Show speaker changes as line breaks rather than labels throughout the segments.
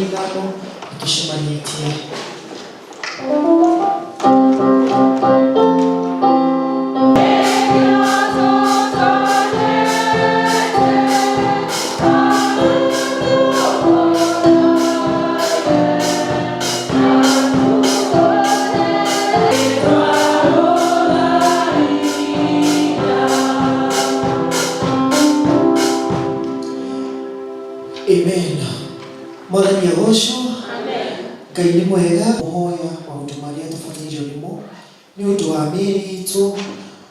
Ithako tũcemanĩtie. Amen. Mwathani agocwo. Ngai nĩ mwega. Kũhoya maũndũ marĩa tũbatairio nĩmo nĩ ũndũ wa mĩĩrĩ itũ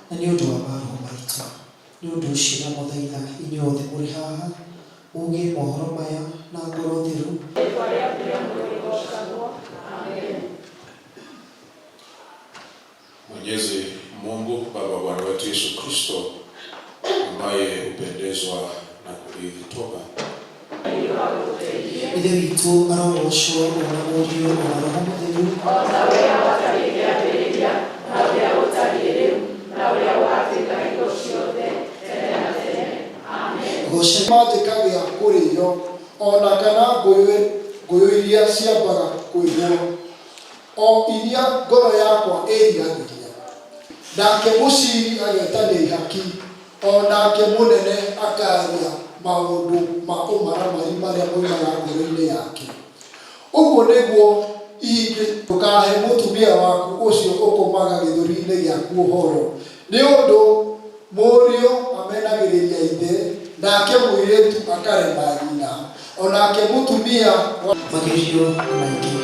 na nĩ ũndũ wa maroho maitũ. Nĩ ũndũ ũcio ndamũthaitha inyuothe mũrĩ haha muge mohoro maya na ngoro theru.
Mwenyezi Mungu Baba wa Bwana wetu Yesu Kristo, ambaye hupendezwa na kuridhi toba.
Ithe witũ arogocwo, o na Mũriũ, o na Roho Mũtheru.
O ta ũrĩa gwatariĩ kĩambĩrĩria, na ũrĩa gũtariĩ rĩu, na ũrĩa gũgaatuĩka hingo ciothe, tene na tene. Amen.
Goca.
Manjĩka gĩa kũrĩo, o na kana ngũyũ iria ciambaga kwĩhwo, o iria ngoro yakwa ĩĩriragĩria. Nake mũciri agetania ihaki, o nake mũnene akaaria maũndũ ma ũmaramari marĩa moimaga ngoro-inĩ yake. Ũguo nĩguo ihingĩ. Ndũkahe mũtumia waku ũcio ũkomaga gĩthũri-inĩ gĩaku ũhoro, nĩ ũndũ mũriũ amenagĩrĩria ithe, nake mũirĩtu akarema nyina, o nake mũtumia wa.
Magerio nĩ maingĩ.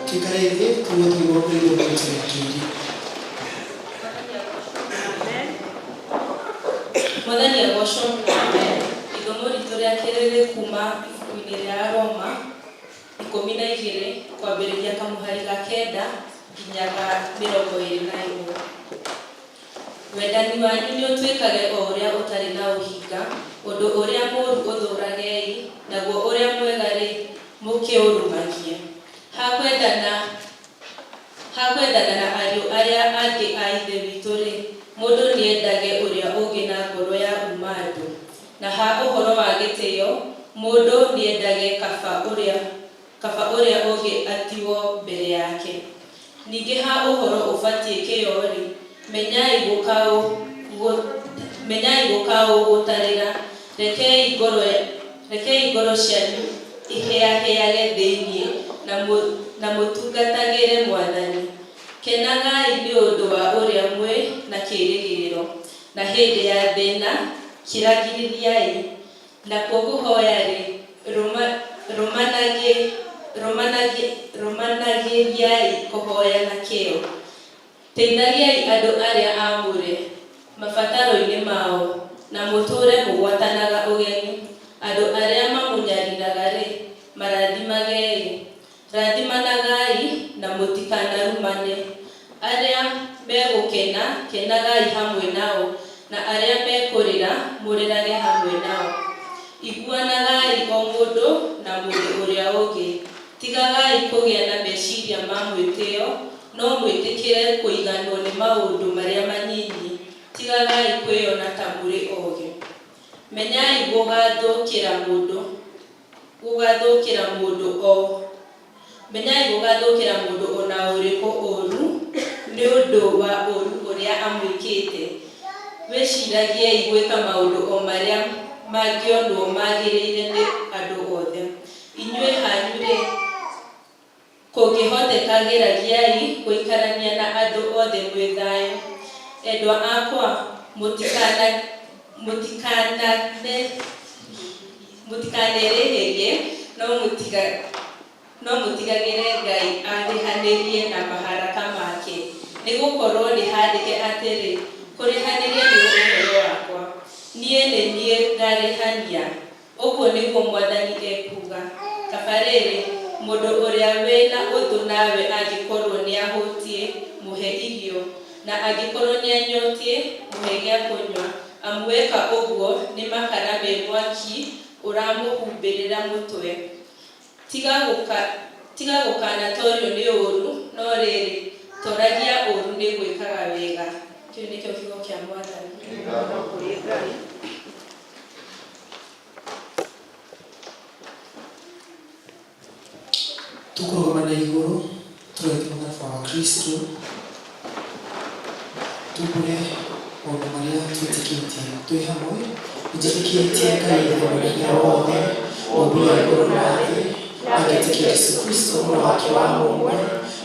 Tũikare thĩ tũigue tũigua kũrĩ ithomo ritũ rĩa kerĩ.
Mwathani agocwo. Amen. Ithomo ritũ rĩa kerĩ rĩ kuma ibuku-inĩ rĩa Aroma 12 kwambĩrĩria kamũhari ga kenda. nginya ga 21. Wendani wanyu nĩũtuĩkage o ũrĩa ũtarĩ na ũhinga, ũndũ ũrĩa mũũru ũthũũragei, naguo ũrĩa mwega-rĩ, mũkĩũrũmagie. Ha kwendana na ariũ arĩa angĩ a Ithe witũ-rĩ, mũndũ nĩendage ũrĩa ũngĩ na ngoro ya ũma-andũ. Na ha ũhoro wa gĩtĩĩo, mũndũ nĩendage kaba ũrĩa ũngĩ atigwo mbere yake. Ningĩ ha ũhoro ũbatiĩ kĩyo-rĩ, menyai gũkaũgũtarĩra, rekei ngoro cianyu ihĩahĩage thĩinĩ na mũtungatagĩre Mwathani. Kenagai nĩ ũndũ wa ũrĩa mwĩ na kĩĩrĩgĩrĩro, na hĩndĩ ya thĩĩna kiragĩrĩriai. Nakuo kũhoya-rĩ, rũmanagĩriai kũhoya na kĩyo. Teithagiai andũ arĩa aamũre mabataro-inĩ mao, na mũtũũre mũgwatanaga ũgeni. Andũ arĩa mamũnyariiraga-rĩ, marathimagei. Rathimanagai na mũtikanarumane. Arĩa megũkena, kenagai hamwe nao, na arĩa mekũrĩra, mũrĩrage hamwe nao. Iguanagai o mũndũ na mũndũ ũrĩa ũngĩ. Tigagai kũgĩa na meciiria ma mwĩtĩĩo, no mwĩtĩkĩre kũiganwo nĩ maũndũ marĩa manyinyi. Tigagai kwĩona ta mũrĩ oogĩ. Menyai gũgathũkĩra mũndũ o na ũrĩkũ ũũru nĩ ũndũ wa ũũru ũrĩa amwĩkĩte. Wĩciiragiei gwĩka maũndũ o marĩa mangĩonwo magĩrĩire nĩ andũ othe. Inyuĩ hanyu-rĩ, kũngĩhoteka geragiai gũikarania na andũ othe mwĩ thayũ. Endwa akwa, mũtikanerĩhĩrie, no mũtigagĩre Ngai arĩhanĩrie na maharaka make. Nĩgũkorwo nĩ haandĩke atĩrĩ, kũrĩhanĩria nĩ ũhoro wakwa, niĩ nĩ niĩ ngaarĩhania. Ũguo nĩguo Mwathani ekuuga. Kaba rĩrĩ, mũndũ ũrĩa wĩ na ũthũ nawe angĩkorwo nĩahũtiĩ, mũhe irio, na angĩkorwo nĩanyotiĩ, mũhe gĩa kũnyua, amu weka ũguo nĩ makara me mwaki ũramũhumbĩrĩra mũtwe. Tiga gũkanatoorio nĩ ũũru, no rĩrĩ, tooragia ũũru nĩ gwĩkaga wega. Kĩu nĩkĩo kiugo kĩa Mwathani.
Tũkũrũgama na igũrũ tũrorete mũtharaba wa Kristo, tumbũre maũndũ marĩa twĩtĩkĩtie twĩ hamwe. Nĩnjĩtĩkĩtie Ngai Ithe Mwene-Hinya wothe, Mũũmbi wa igũrũ na thĩ, na ngetĩkia Jesũ Kristo Mũrũ wake wa mũmwe,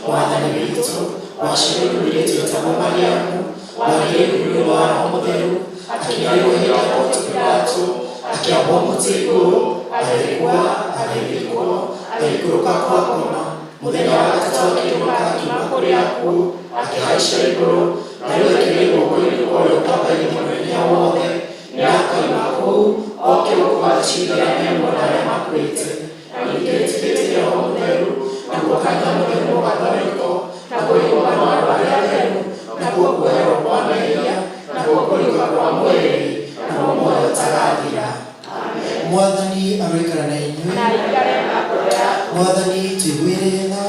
Mwathani witũ, waciarirwo nĩ mũirĩtu wetagwo Mariamu, wagĩire nĩ ũndũ wa Roho Mũtheru, akĩnyarirwo hĩndĩ ya Pontio Pilato, akĩambwo mũtĩ igũrũ, agĩkua, agĩthikwo, agĩikũrũka kwa ngoma, mũthenya wa gatatũ akĩriũka akiuma kũrĩ akuũ, akĩhaica igũrũ, na rĩu aikarĩire guoko-inĩ kwa ũrĩo kwa Ngai Ithe Mwene-Hinya wothe, nĩakauma kũu oke gũkũ agaciirithia arĩa me muoyo na arĩa makuĩte. Na ningĩ nĩnjĩtĩkĩtie Roho Mũtheru, naguo kanitha mũtheru Mũgatholiko, naguo igongona wa andũ arĩa atheru, nakuo kuoherwo kwa mehia, nakuo kũriũka kwa mwĩrĩ, naguo muoyo ũtagathira. Mwathani aroikara na inyuĩ. Mwathani tũiguĩre tha.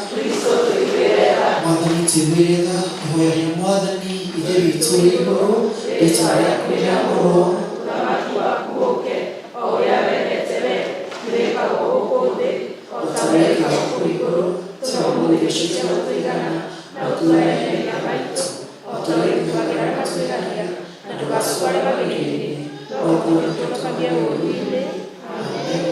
Mwathani tũiguĩre tha. Ihoya rĩa Mwathani Ithe witũ ũrĩ igũrũ, rĩĩtwa rĩaku rĩamũrwo. O ta ũrĩa wĩkagwo kũu igũrũ, tũhe ũmũthĩ irio citũ cia gũtũigana, na ũtuohere mehia maitũ, o ta ũrĩa ithuĩ arĩa matwĩhagia, na ndũgatũtware magerio-inĩ, no ũtũhonokie ũũru-inĩ. Amen.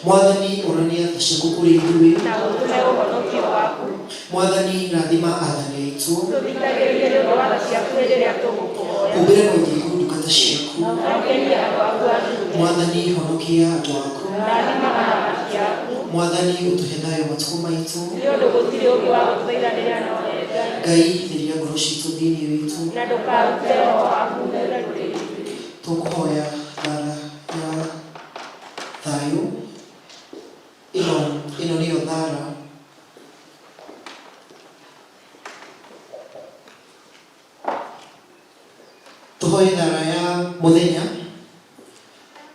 Mwathani onania tha ciaku kũrĩ ithuĩ,
Na ũtũhe ũhonokio waku.
Mwathani rathima aathani aitũ,
Tũthikagĩrĩrie nĩ ũndũ wa tha ciaku hĩndĩ ĩrĩa tũgũkũhoya.
Humbĩra na ũthingu ndungata ciaku,
Na ũkenie andũ aku athuure.
Mwathani honokia andũ aku,
Rathima athamaki aku.
Mwathani ũtũhe thayũ matukũ maitũ,
Nĩ ũndũ gũtirĩ ũngĩ wa gũtũthaithanĩra no we Ngai.
Ngai theria ngoro citũ thĩinĩ witũ,
Na ndũkarute Roho waku Mũtheru kũrĩ ithuĩ.
Tũkũhoya thara ya thayũ, ĩno nĩyo thara. Tuhoe thara ya muthenya.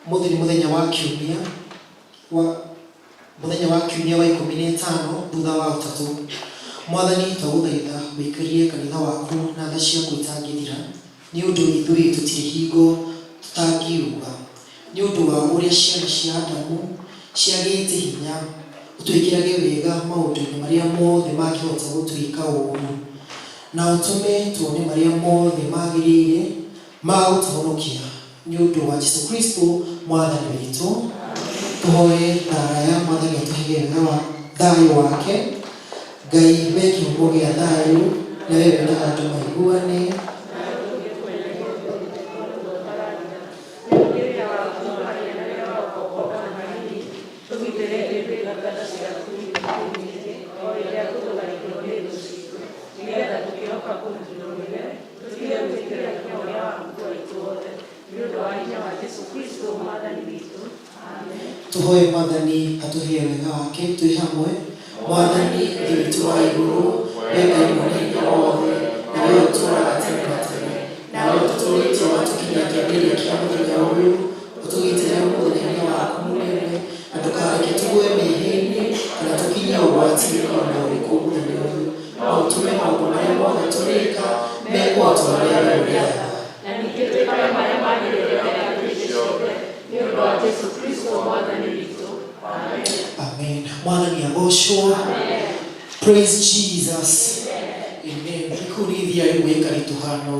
Muthi ni muthenya wa kiumia wa muthenya wa kiumia wa 15 thutha wa utatu. Mwathani twaguthaitha wikarie kanitha waku na tha ciaku itangithira ni undu ithuĩ tũtirĩ hingo tũtangiuga ni undu wa ũrĩa ciana cia Adamu ciagĩte hinya ũtwĩkĩrage wega maũndũ-inĩ marĩa mothe mangĩhota gũtwĩka ũũru na ũtũme tuone marĩa mothe magĩrĩire ma gũtũhonokia nĩ ũndũ wa Jesũ Kristo mwathani witũ. Tũhoe thara ya mwathani atũhe wega wa thayũ wake. Ngai we kĩhumo gĩa thayũ na we wendaga andũ maiguane. Tuhoe mwathani atuhe wega wake twĩ hamwe. Mwathani Ithe witũ wa igũrũ, we Ngai mwene hinya wothe na we ũtũũraga tene na tene, nawe ũtũtũũrĩtie ũgatũkinyia kĩambĩrĩria kĩa mũthenya ũyũ, ũtũgitĩre ũmũthĩ na hinya waku mũnene, na ndũkareke tũgwe mehia-inĩ kana tũkinye ũgwati-inĩ ona ũrĩkũ mũthenya ũyũ, no ũtũme maũndũ marĩa mothe tũrĩka mekwo o ta ũrĩa we ũrĩaga.
Na ningĩ twĩkage marĩa magĩrĩire na hĩndĩ ciothe nĩ ũndũ wa Jesũ Kristo mwathani witũ. Amen.
Amen. Mwathani agocwo. Praise Jesus. Amen. Ikurithia rĩu ĩkarituhano.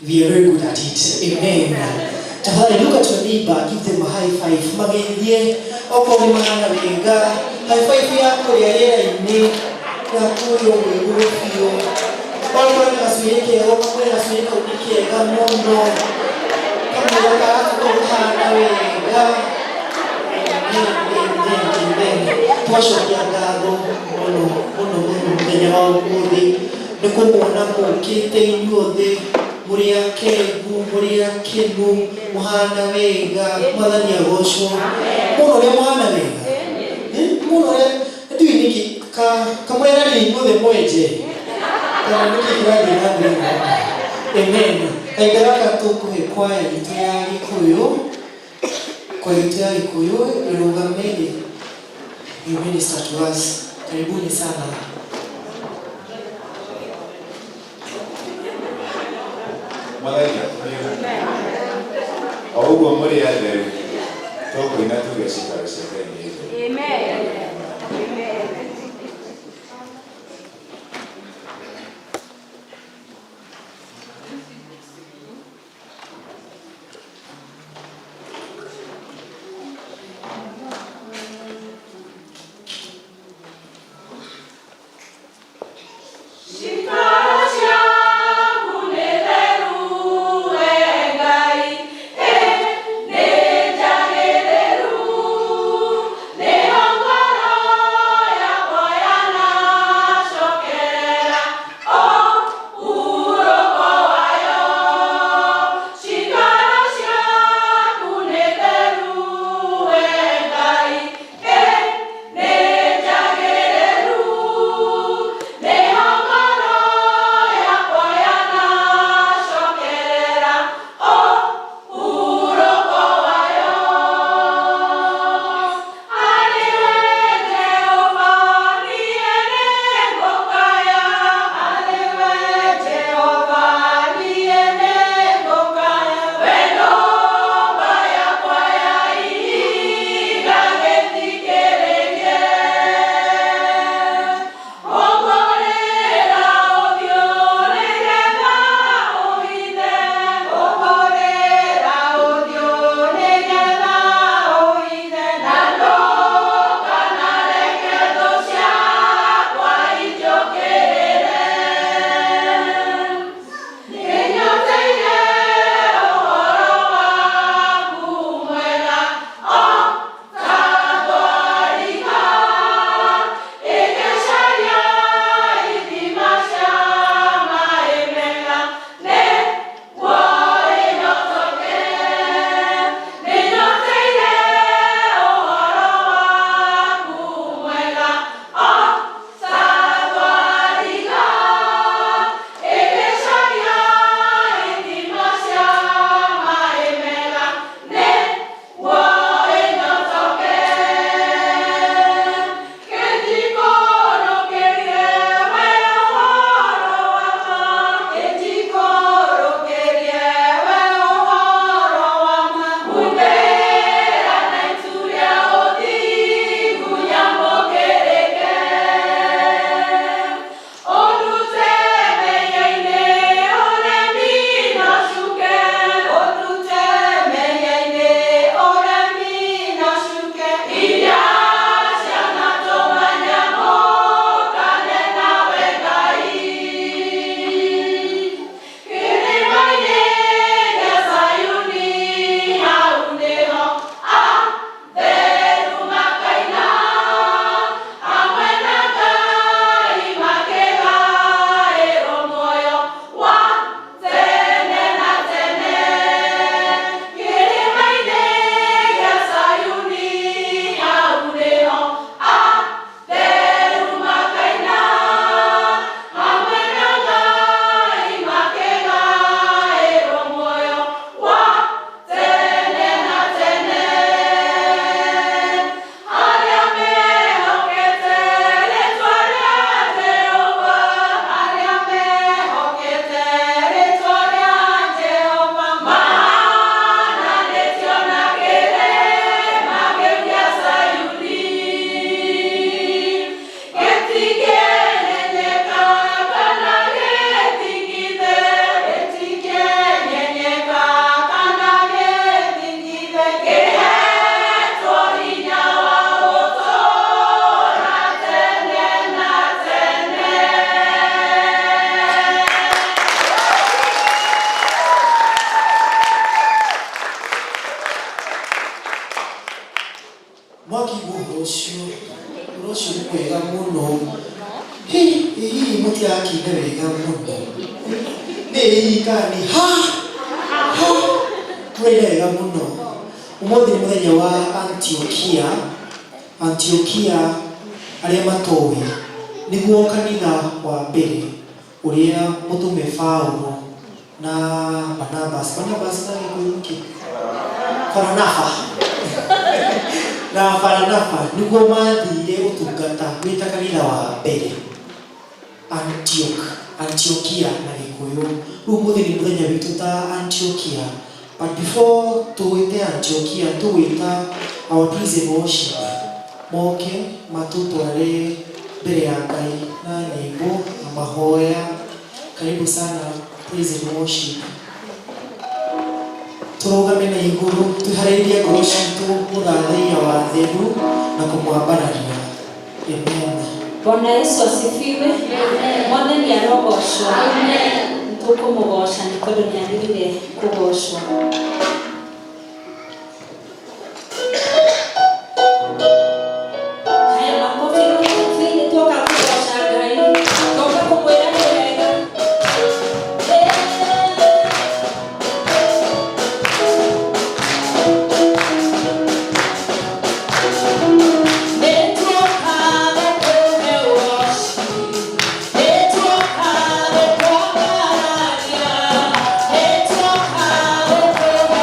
We are very good at it. Amen. Tafadhali look at your neighbor, give them a high five. Mageithie okorwo nĩ mahana wega. High five ya kũrĩa rĩera-inĩ na kũrĩa ũguo igũrũ biũ. Okorwo nĩ gacuĩrĩ kega, ũkamwĩra gacuĩrĩ kau nĩ kega mũno. Kamwĩra gaka kau kahana wega. Amen, amen, amen. Twacokia ngatho mũno mũno mũno mũthenya wa ũmũthĩ nĩ kũmuona mũkĩte inyuothe mũrĩ akengu mũrĩ akenu mũhana wega. Mwathani agocwo. Mũno ũrĩa mũhana wega. Mũno ũrĩa ndiũĩ nĩkĩ kamweranire inyuothe mwenje kana nĩkĩ kĩrathiĩ na mbere haha. Amen. Kahinda gaka tũkũhe kwaya itũ ya Gĩkũyũ, kwaya itũ ya Gĩkũyũ ĩrũgame you minister to us. Karibuni sana.
Mwathani atũhe o ũguo mũrĩ atheru tũkũina tuge ciikaro cia Ngai nĩ theru.
Amen. Amen. Ciikaro ciaku nĩ theru we Ngai, nĩ njagĩrĩru, nĩho.
Mũtirakĩina wega mũno. Nĩ ĩĩ kana nĩ ha ha? Mũraina wega mũno. Ũmũthĩ nĩ mũthenya wa Antiokia. Antiokia arĩa matoĩ nĩguo kanitha wa mbere ũrĩa mũtũme Paulo na Barnabas. Barnabas na Gĩkũyũ nĩkĩ? Baranaba. Na Baranaba nĩguo mathire ũtungata wĩta kanitha wa mbere Antioch, Antiokia na Gĩkũyũ. Rĩu ũmũthĩ nĩ mũthenya witũ ta Antiokia. But before tũwĩte Antiokia, tũgwĩta our praise and worship moke matũtware mbere ya Ngai na nyĩmbo na mahoya. Karibu sana praise and worship. Tũrũgame na igũrũ twĩharĩrĩrie ngoro citũ mũthathaiya wa theru na kũmwambararia. Amen.
Bwana Yesu asifiwe. Mwathani arogocwo. Nĩtũkũmũgoca nĩ tondũ nĩ agĩrĩire kũgocwo. Haya, makofi makofi, nĩtwoka kũgoca Ngai. Twoka kũmwĩra nĩ wega. Nĩtwoka gũkũhe ũgoci. Nĩtwoka gũkwambararia. Nĩtwoka gũkũhe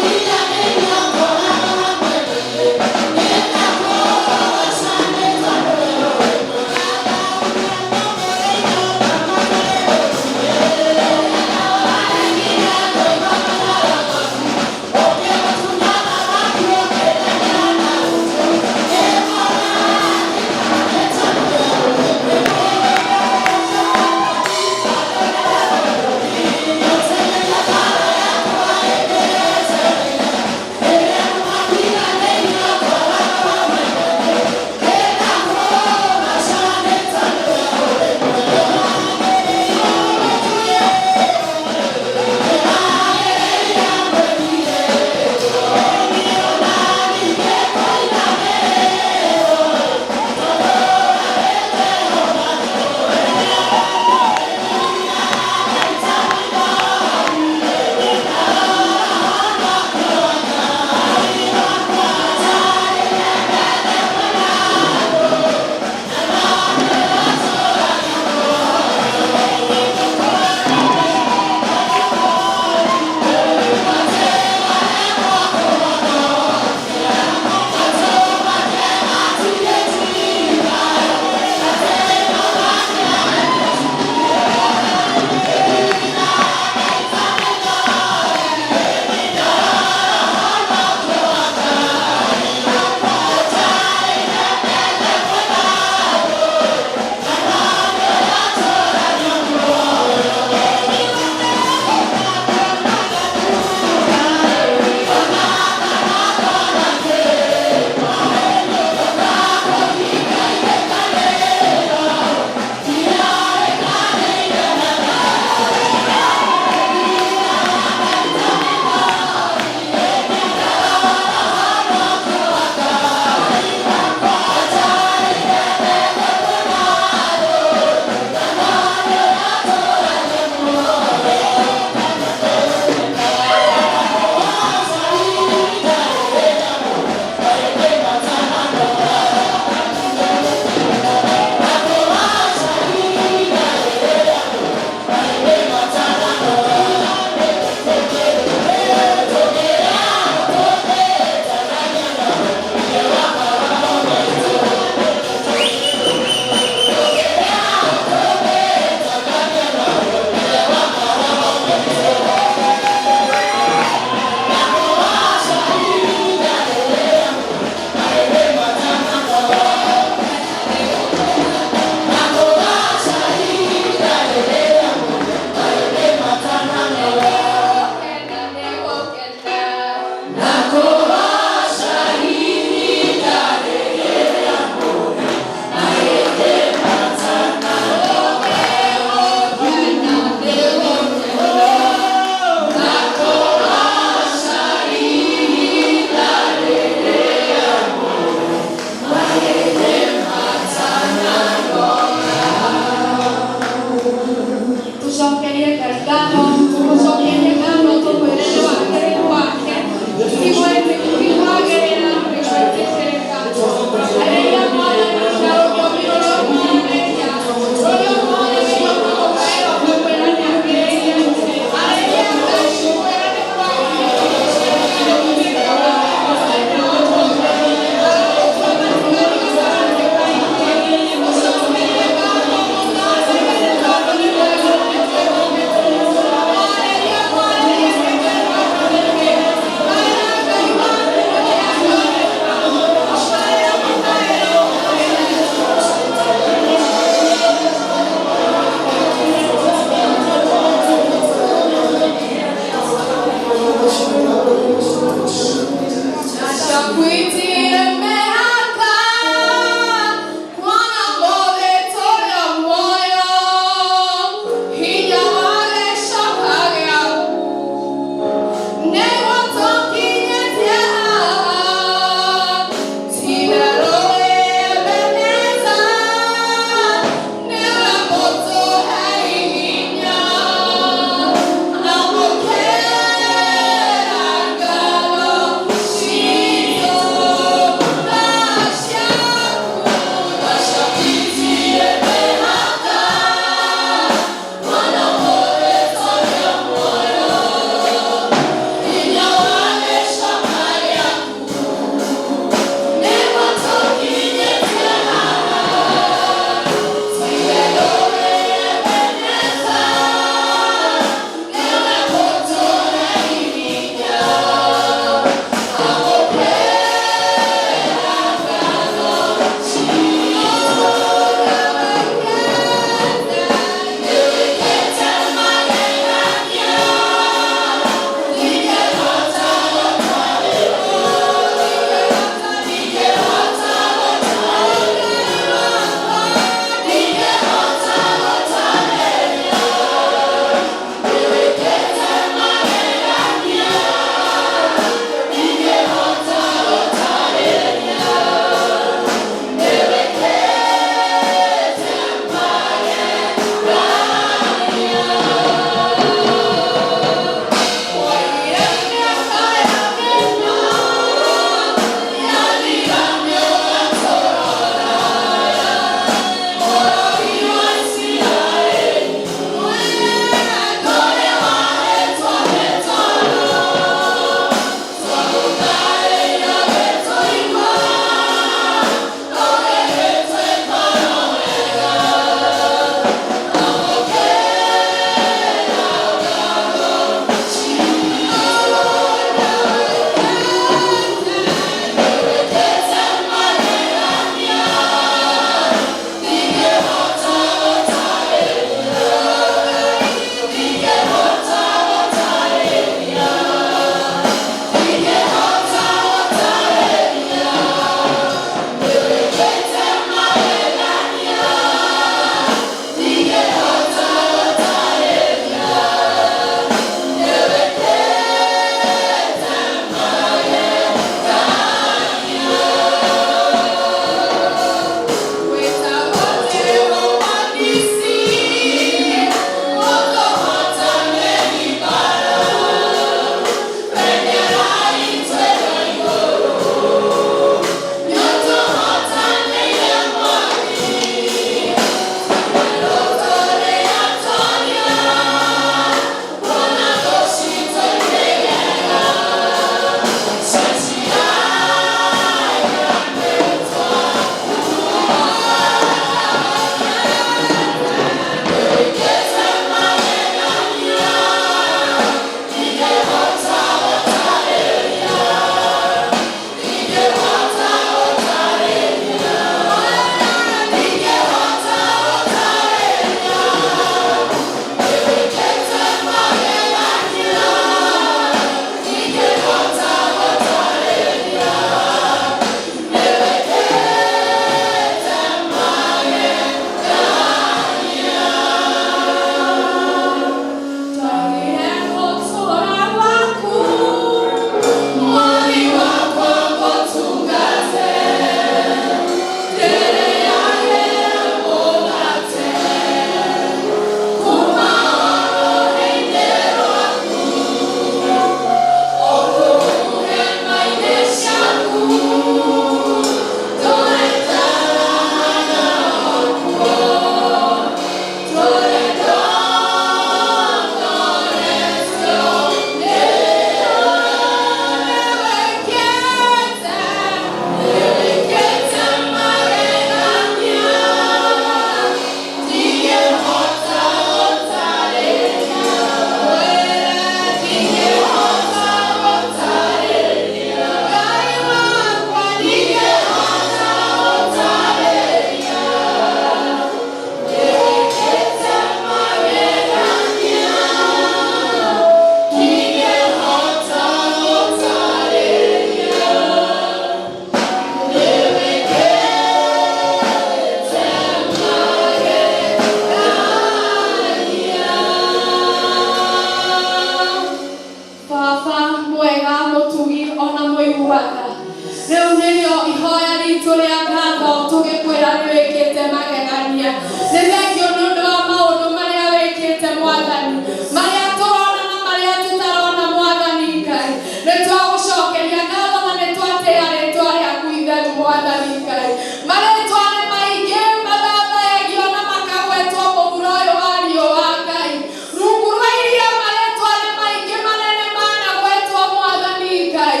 Magegania. Nĩ thengio nĩ ũndũ wa maũndũ marĩa wĩkĩte Mwathani, marĩa tũrona na marĩa tũtarona Mwathani Ngai. Nĩ twagũcokeria ngatho na nĩ twatĩĩa rĩtwa rĩaku itheru Mwathani Ngai. Marĩtwa nĩ maingĩ mathathayagio na makagwetwo mũhuro ũyũ wa riũa Ngai. Rungu rwa iria marĩtwa nĩ maingĩ manene managwetwo Mwathani Ngai.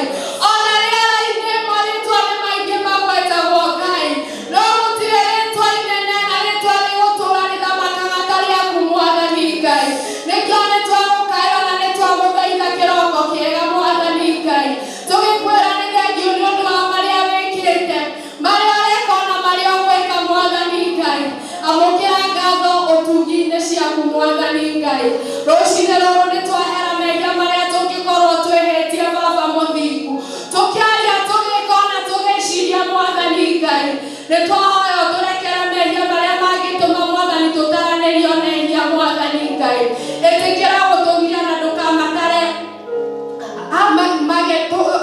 Ona rĩera-inĩ marĩtwa nĩ maingĩ magwetagwo Ngai. No gũtirĩ rĩtwa inene na rĩtwa rĩgũtũũra rĩthamakaga ta rĩaku Mwathani Ngai. Nĩkĩo nĩ twagũkaĩra na nĩ twagũthaitha kĩroko kĩega Mwathani Ngai. Tũgĩkwĩra nĩ thengio nĩ ũndũ wa marĩa wĩkĩte, marĩa ũreka ona marĩa ũgwĩka Mwathani Ngai. Amũkĩra ngatho ũtungi-inĩ ciaku Mwathani Ngai. Rũcinĩ rũrũ nĩ twahera mehia marĩa tũngĩkorwo twĩhĩtie Baba mũthingu. Tũkĩaria, tũgĩka ona tũgĩciria Mwathani Ngai. Nĩ twahoya ũtũrekere mehia marĩa mangĩtũma Mwathani tũtaranĩrio na ehia Mwathani Ngai. Ĩtĩkĩra gũtũgiria na ndũkamatare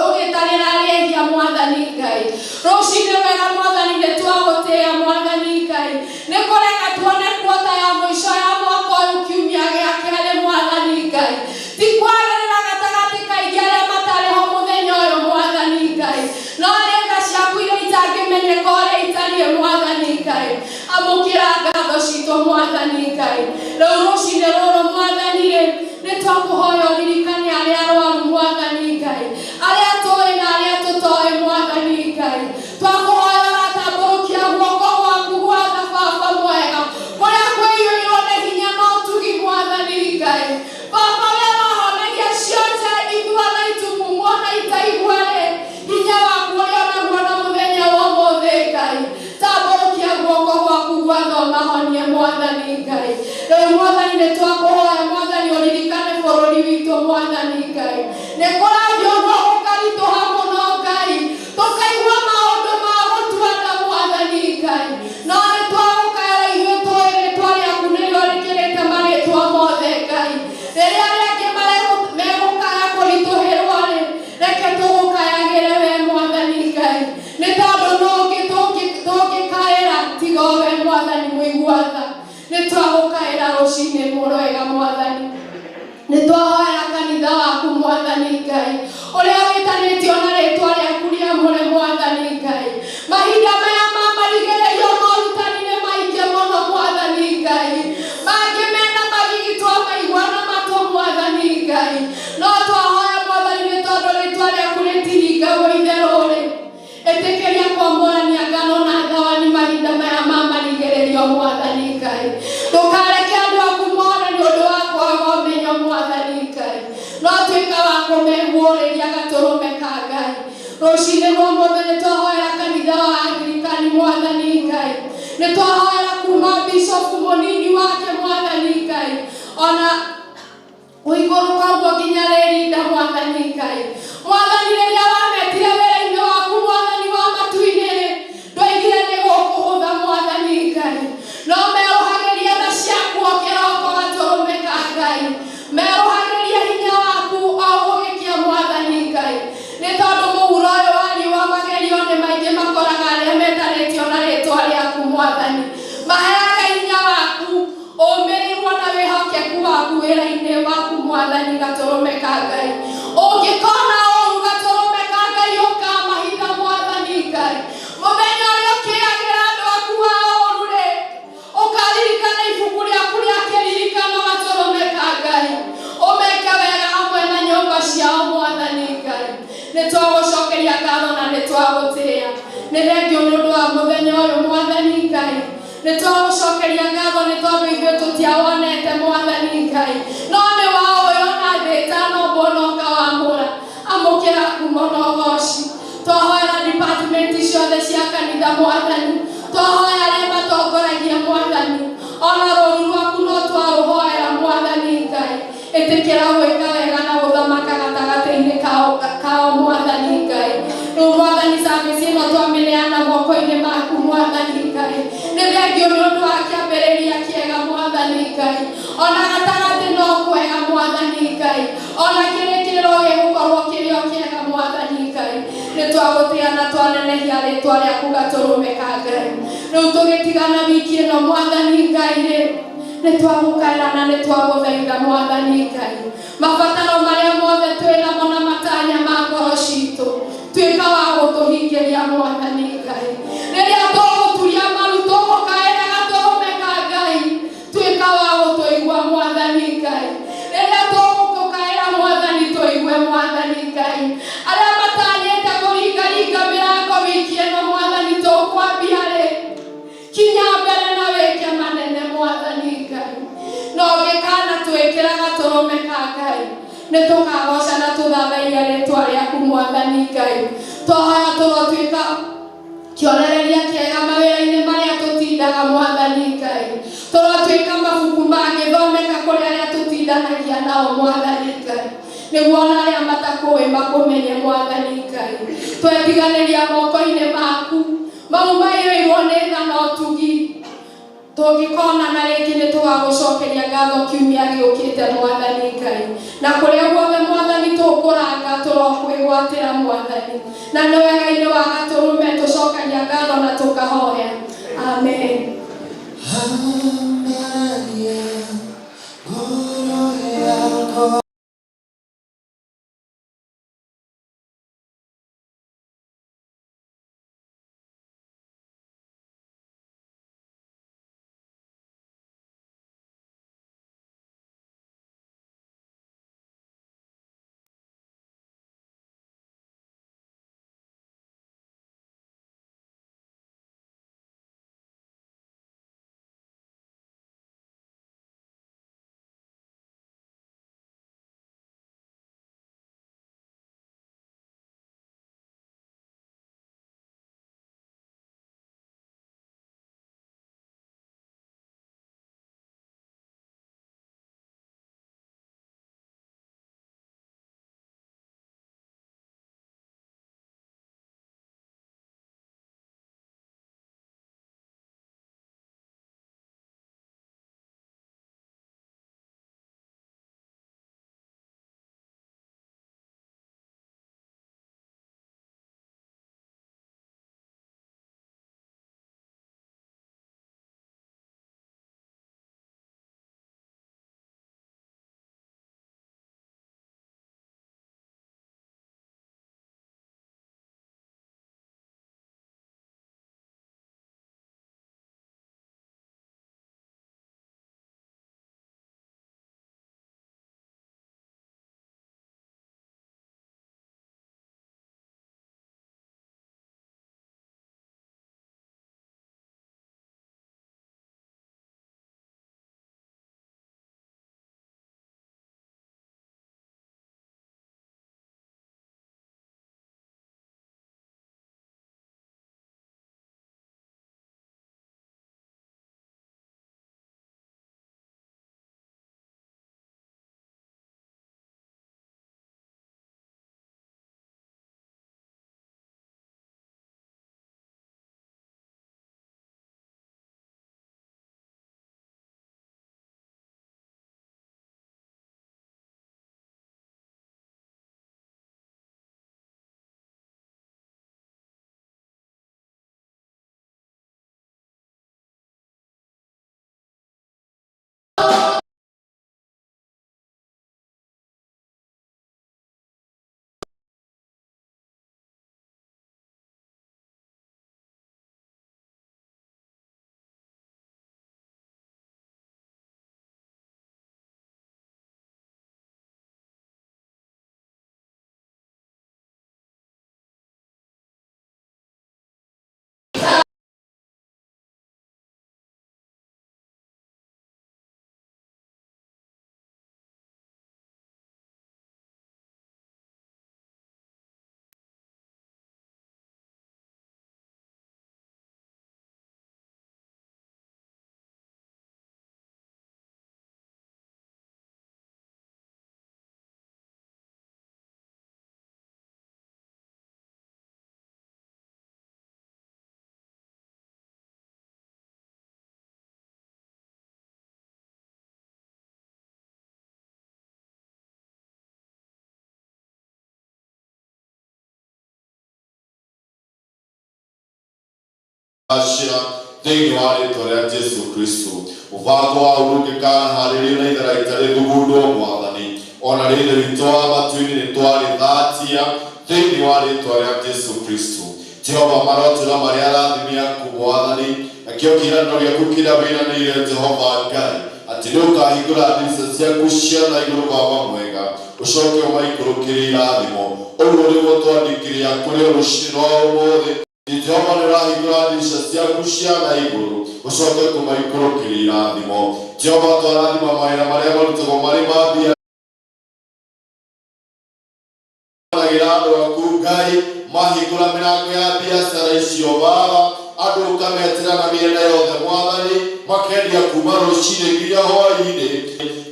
ũgĩtarĩra arĩa ehia Mwathani Ngai. Rũcinĩ wega Mwathani nĩ twagũtĩĩa Mwathani Ngai. Nĩ kũreka tuone kuota ya mũico ya mwaka ũyũ kiumia gĩa kerĩ Mwathani Ngai. Ti kwagĩrĩra gatagatĩ kaingĩ arĩa matarĩ ho mũthenya ũyũ Mwathani Ngai. No nĩ tha ciaku iria itangĩmenyeka ũrĩa itariĩ Mwathani Ngai. Amũkĩra ngatho citũ Mwathani Ngai. Rĩu rũcinĩ rũrũ Mwathani rĩ, nĩ twakũhoya ũririkane arĩa arwaru Mwathani Ngai. Arĩa tũĩ na arĩa tũtoĩ Mwathani Ngai. Twakũhoya ũratambũrũkia guoko gwaku gwa tha Baba mwega. Kũrĩa kũiyũirwo nĩ hinya na ũtugi Mwathani Ngai. Baba we wahonagia cionje ithua na itumumu ona itaigua rĩ, hinya waku ũrĩa onaguo na mũthenya wa ũmũthĩ Ngai. Tambũrũkia guoko gwaku gwa tha ũmahonie Mwathani Ngai. Rĩu Mwathani nĩ twakũhoya Mwathani ũririkane bũrũri witũ Mwathani Ngai. Nĩ kũrathiĩ ũguo gũkaritũha mũno Ngai. Tũkaigua maũndũ ma gũtua nda Mwathani Ngai. No nĩ twagũkaĩra ithuĩ tũĩ rĩtwa rĩaku nĩrĩo rĩkĩrĩte marĩtwa mothe Ngai. Rĩrĩa arĩa angĩ megũkaya kũritũhĩrwo rĩ, reke tũgũkayagĩre we Mwathani Ngai. Nĩ tondũ nũ ũngĩ tũngĩkaĩra tiga o we Mwathani mũigua tha. Nĩ twagũkaĩra rũcinĩ rwega Mwathani. Nĩ twahoera kanitha waku Mwathani Ngai ũrĩa wĩtanĩtio na rĩtwa rĩaku rĩamũre Mwathani Ngai. Mahinda maya ma marigĩrĩrio morutani nĩ maingĩ mũno Mwathani Ngai. Mangĩ mena magigi twamaigua na matũ Mwathani Ngai. No twahoya Mwathani nĩ tondũ rĩtwa rĩaku rĩtiringagwo itherũ rĩ. Ĩtĩkĩria kwamũrania ngano na thawani mahinda maya ma marigĩrĩrio Mwathani Ngai. Ndũkareke andũ aku more nĩ ũndũ wa kwaga ũmenyo Mwathani Ngai. No tuĩka wa kũmeguũrĩria gatũrũme ka Ngai. Rũcinĩ rwa ũmũthĩ nĩ twahoera kanitha wa Angirikani Mwathani Ngai. Nĩ twahoera kuma bishofu mũnini wake Mwathani Ngai. Ona ũikũrũka ũguo nginya rĩrinda Mwathani Ngai. Mwathani rĩrĩa wametire wĩra-inĩ waku Mwathani wa matu-inĩ rĩ, ndwoigire nĩ gũkũhũtha Mwathani Ngai. No merũhagĩria tha ciaku o kĩroko gatũrũme ka Ngai. Merũhagĩria hinya waku o gũgĩkĩa Mwathani Ngai. Nĩ tondũ mũhuro ũyũ wa riũa magerio nĩ maingĩ makoraga arĩa metanĩtio na rĩtwa rĩaku Mwathani. Maheaga hinya waku ũmĩrĩru ona wĩhokeku waku wĩra-inĩ waku Mwathani gatũrũme ka Ngai. Ũngĩkona ũru gatũrũme ka Ngai ũkamahitha Mwathani Ngai. Mũthenya ũrĩa ũkĩagĩra andũ aku a ũru rĩ, ũkaririkana ibuku rĩaku rĩa kĩririkano gatũrũme ka Ngai. Ũmeke wega hamwe na nyũmba ciao Mwathani Ngai. Nĩ twagũcokeria ngatho na nĩ twagũtĩĩa. Nĩ thengio nĩ ũndũ wa mũthenya ũyũ Mwathani Ngai. Nĩ twagũcokeria ngatho nĩ tondũ ithuĩ tũtiawonete Mwathani Ngai. No nĩ waũĩ ona thĩ ĩtanombwo na ũkawamũra. Amũkĩra ngumo na ũgoci. Twahoera department ciothe cia kanitha Mwathani. Twahoya arĩa matongoragia Mwathani. Ona rũũru rwaku no twarũhoera Mwathani Ngai. Ĩtĩkĩra gwĩka wega na gũthamaka gatagatĩ-inĩ kao Mwathani Ngai. Rĩu Mwathani service ĩno twamĩneana moko-inĩ maku Mwathani Ngai. Nĩ thengio nĩ ũndũ wa kĩambĩrĩria kĩega Mwathani Ngai. Ona gatagatĩ no kwega Mwathani Ngai. Ona kĩrĩkĩrĩro gĩgũkorwo kĩrĩ o kĩega Mwathani Ngai. Nĩ twagũtĩĩa na twanenehia rĩtwa rĩaku gatũrũme ka Ngai. Rĩu tũgĩtigana video ĩno Mwathani Ngai rĩ, nĩ twagũkaĩra na nĩ twagũthaitha Mwathani Ngai. Mabataro marĩa mothe twĩnamo na matanya ma ngoro citũ, tuĩka wa gũtũhingĩria Mwathani Ngai. Rĩrĩa tũgũturia maru tũgũkaĩra gatũrũme ka Ngai, tuĩka wa gũtũigua Mwathani Ngai. Rĩrĩa tũgũkũkaĩra Mwathani tũigue Mwathani Ngai. Arĩa matanyĩte kũringaringa mĩrango wiki ĩno Mwathani tũkwambia rĩ, kinya mbere na wĩke manene Mwathani Ngai. Na ũngĩkana twĩkĩra gatũrũme ka Ngai, nĩ tũkagoca na tũthathaiya rĩtwa rĩaku Mwathani Ngai. Twahoya tũrotuĩka kĩonereria kĩega mawĩra-inĩ marĩa tũtindaga Mwathani Ngai. Tũrotuĩka mabuku mangĩthomeka kũrĩ arĩa tũtindanagia nao Mwathani Ngai, nĩguo ona arĩa matakũĩ makũmenye Mwathani Ngai. Twetiganĩria moko-inĩ maku mau maiyũirwo nĩ tha na ũtugi. Tũngĩkona na rĩngĩ nĩ tũgagũcokeria ngatho kiumia gĩũkĩte Mwathani Ngai. Na kũrĩa guothe Mwathani tũkũranga tũrokwĩgwatĩra Mwathani, na nĩ wega-inĩ wa gatũrũme tũcokagia ngatho na tũkahoya. Amen.
Amania ngoro yakwa.
Ashira. Thĩinĩ wa rĩtwa rĩa Jesu Kristo, mũbango wa ũrũngĩkanaharĩrio na itharaita rĩthugundwo Mwathani, ona rĩthe witũ wa matu-inĩ nĩ twarĩthatia thĩinĩ wa rĩtwa rĩa Jesu Kristo. Jehova, marotũra marĩa arathimi aku Mwathani, nakĩo kĩĩranĩro gĩaku kĩrĩa wĩranĩire Jehova Ngai, atĩ nĩ ũkahingũra ndirica ciaku cia na igũrũ, Baba mwega, ũcoke ũmaikũrũkĩrie irathimo. Ũguo nĩguo twandĩkĩria kũrĩ rũcinĩ rwa ũmũthĩ. Jehova, nĩ ũrahingũra ndirica ciaku cia na igũrũ, ũcoke kũmaikũrũkĩria irathimo. Jehova, twarathima mawĩra marĩa marutagwo marĩ ma mbia agira andũ aku Ngai, mahingũra mĩrango ya biacara icio Baba, andũ ũkametĩra na mĩena yothe Mwathani, makendia kuma rũcinĩ nginya hwaĩ-inĩ.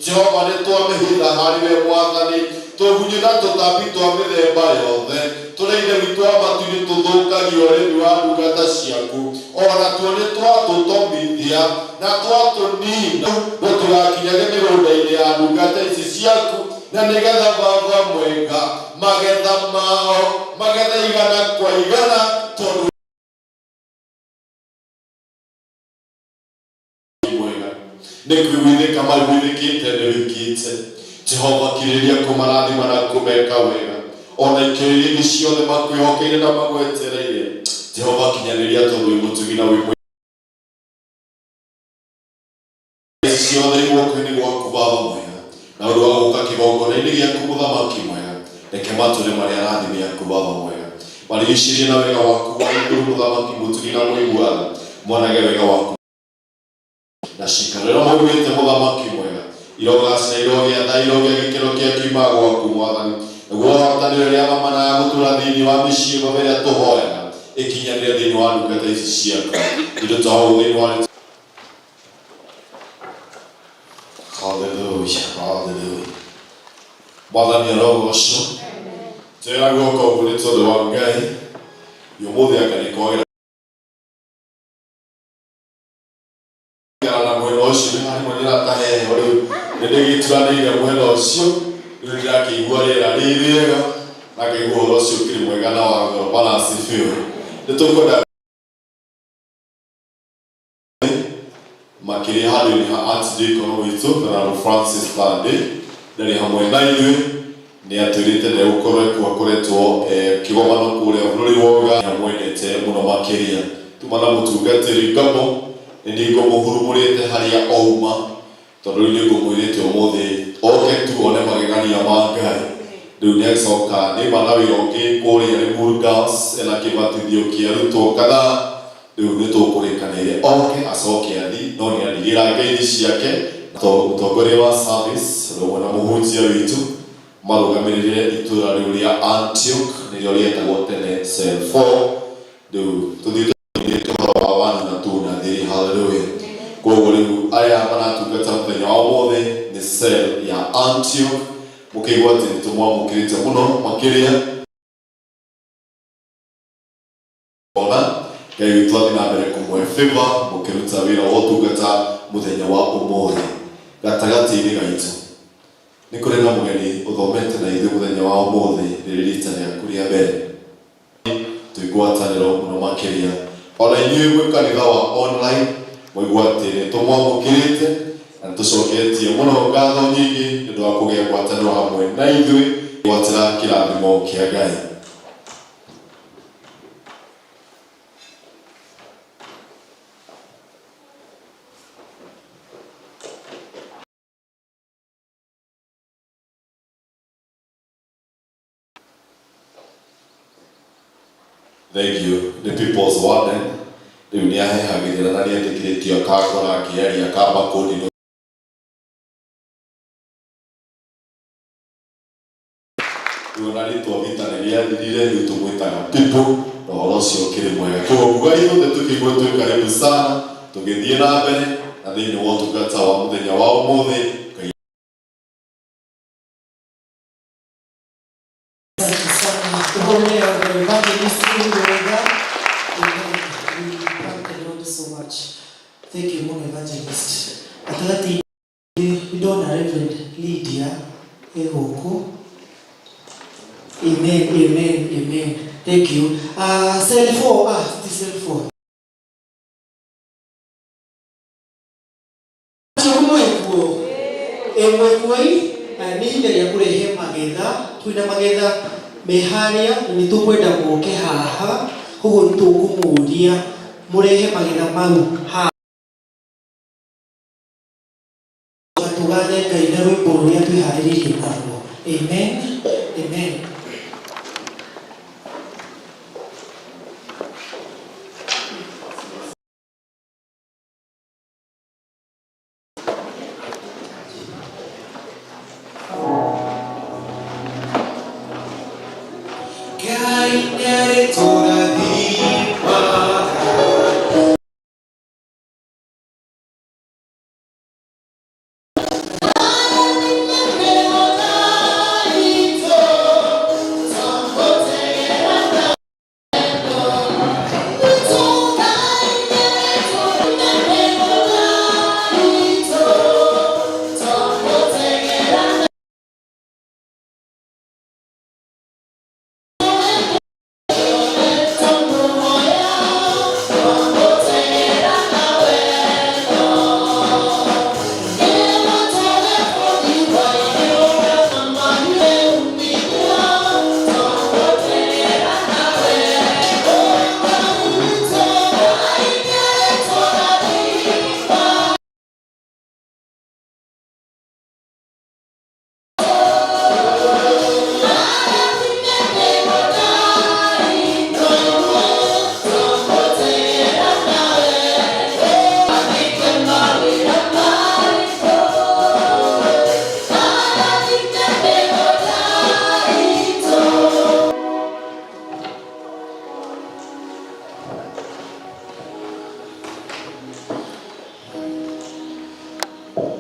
Jehova, nĩ twamĩhitha harĩ we Mwathani, tũgunyũ na tũtambi twa mĩthemba yothe tũrĩa Ithe witũ wa matu-inĩ tũthũkagia ũrĩmi wa ndungata ciaku, ona tuo nĩ twatũtomithia na twatũnina, gũtũgakinyage mĩgũnda-inĩ ya ndungata ici ciaku, na nĩgetha Baba mwega magetha mao magetha igana kwa igana, tondũ mwega nĩ kwĩguithĩka maiguithĩkĩte nĩ wĩkĩte. Jehova, kirĩrĩria kũmarathima na kũmeka wega, ona ikĩrĩria ingĩ ciothe makwĩhokeire na magwetereire. Jehova, kinyanĩria, tondũ wĩ mũtugi na wĩ ici ciothe guoko-inĩ gwaku Baba mwega, na ũndũ wa gũka kĩgongona-inĩ gĩaku mũthamaki mwega, reke matũre marĩa arathime yaku Baba mwega, marigicĩrie na wega waku wa igũrũ, mũthamaki mũtugi na mũiguaga, monage wega waku na cikaro ĩrĩa maugĩte. Mũthamaki mwega, irogacĩra, irogĩa tha, irogĩa gĩkĩro kĩa kiuma gwaku Mwathani, nĩguo ũhotani ũrĩa mamanaga gũtũra thĩinĩ wa mĩciĩ, Baba, ĩrĩa tũhoyaga ĩkinyanĩre thĩinĩ wa ndungata ici ciaku, indo ta ũũ thĩinĩ wa. Hallelujah, hallelujah. Mwathani arogocwo. Twĩra guoko ũguo nĩ tondũ wa Ngai ũmũthĩ, anga nĩ kwagĩra na mwena ũcio nĩ harĩ ndĩrataheho rĩu, nĩ ndĩgĩturanĩire mwena ũcio rĩu, ndĩrakĩigua rĩera rĩ rĩega na ngaigua ũhoro ũcio ũkĩrĩ mwega na wa goro. Bwana asifiwe. Nĩ tũkwenda makĩria handũ-inĩ ha Archdeacon witũ Venerable Francis Thande, ndarĩ hamwe na ithuĩ, nĩ atwĩrĩte ndegũkorwo kuo, akoretwo kĩgomano kũrĩa bũrũri wa Uganda. Amwendete mũno makĩria. Tuma na mũtungatĩri Ngabo, nĩ niĩ ngũmũhurumũrĩte harĩa ouma, tondũ rĩu nĩ ngũmwĩrĩte ũmũthĩ oke tu one magegania ma Ngai. Rĩu nĩ agĩcoka nĩ ma na wĩra ũngĩ kũrĩa Limuru Girls, ena kĩbatithio kĩa arutwo kadhaa. Rĩu nĩ tũkũrĩkanĩire oke acoke athi, no nĩ andigĩra ngeithi ciake. Mũtongoria wa service ũndũ ũmwe na mũhunjia witũ marũgamĩrĩire itũra rĩu rĩa Antioch, nĩrĩo rĩetagwo tene Cell 4. Rĩu tũthiĩte ũhoro wa 1 na 2 na 3. Hallelujah. Koguo rĩu arĩa maratungata mũthenya wa ũmũthĩ nĩ cell ya Antioch, mũkĩigua atĩ nĩ tũmwamũkĩrĩte mũno makĩria. Ona Ngai witũ athiĩ na mbere kũmũhe favor mũkĩruta wĩra wa ũtungata mũthenya wa ũmũthĩ. Gatagatĩ-inĩ gaitũ nĩ kũrĩ na mũgeni ũthomete na ithuĩ mũthenya wa ũmũthĩ, rĩrĩ rita rĩaku rĩa mbere, twĩ ngwatanĩro mũno makĩria. Ona inyuĩ gwĩ kanitha wa online, mũigua atĩ nĩ tũmwamũkĩrĩte na nĩ tũcoketie mũno ngatho nyingĩ nĩ ũndũ wa kũgĩa ngwatanĩro hamwe na ithuĩ, gwatĩra kĩrathimo kĩa Ngai. Thank you. The People's Warden. Rĩu nĩ ahehagĩrĩra na nĩ etĩkĩrĩtio akangora akĩaria akamba kũndi. Rĩu ona rĩtwa vita nĩ rĩathirire, rĩu tũmwĩtaga People, na ũhoro ũcio ũkĩrĩ mwega. Koguo nguga ithuothe tũkĩigue twĩ karibu sana, tũgĩthiĩ na mbere na thĩinĩ wa ũtungata wa mũthenya wa ũmũthĩ. Ngai
Asante sana. Tuhonea the evangelist Wega. Amen. We thank the Lord so much. Thank you mũno, evangelist. Gatagatĩ ndona Reverend Lydia e gũkũ. Amen, amen, amen. Thank you. Cell 4, ti cell 4. Ĩmwe kwei nĩ ihinda rĩa kũrehe magetha, twĩna magetha me harĩa na nĩ tũkwenda moke haha, koguo nĩ tũkũmũria mũrehe magetha mau haha. Tũgathe Ngai na rwĩmbo rũrĩa twĩharĩrĩirie naruo. Amen. Amen. Ngai nĩarĩtũrathimaga.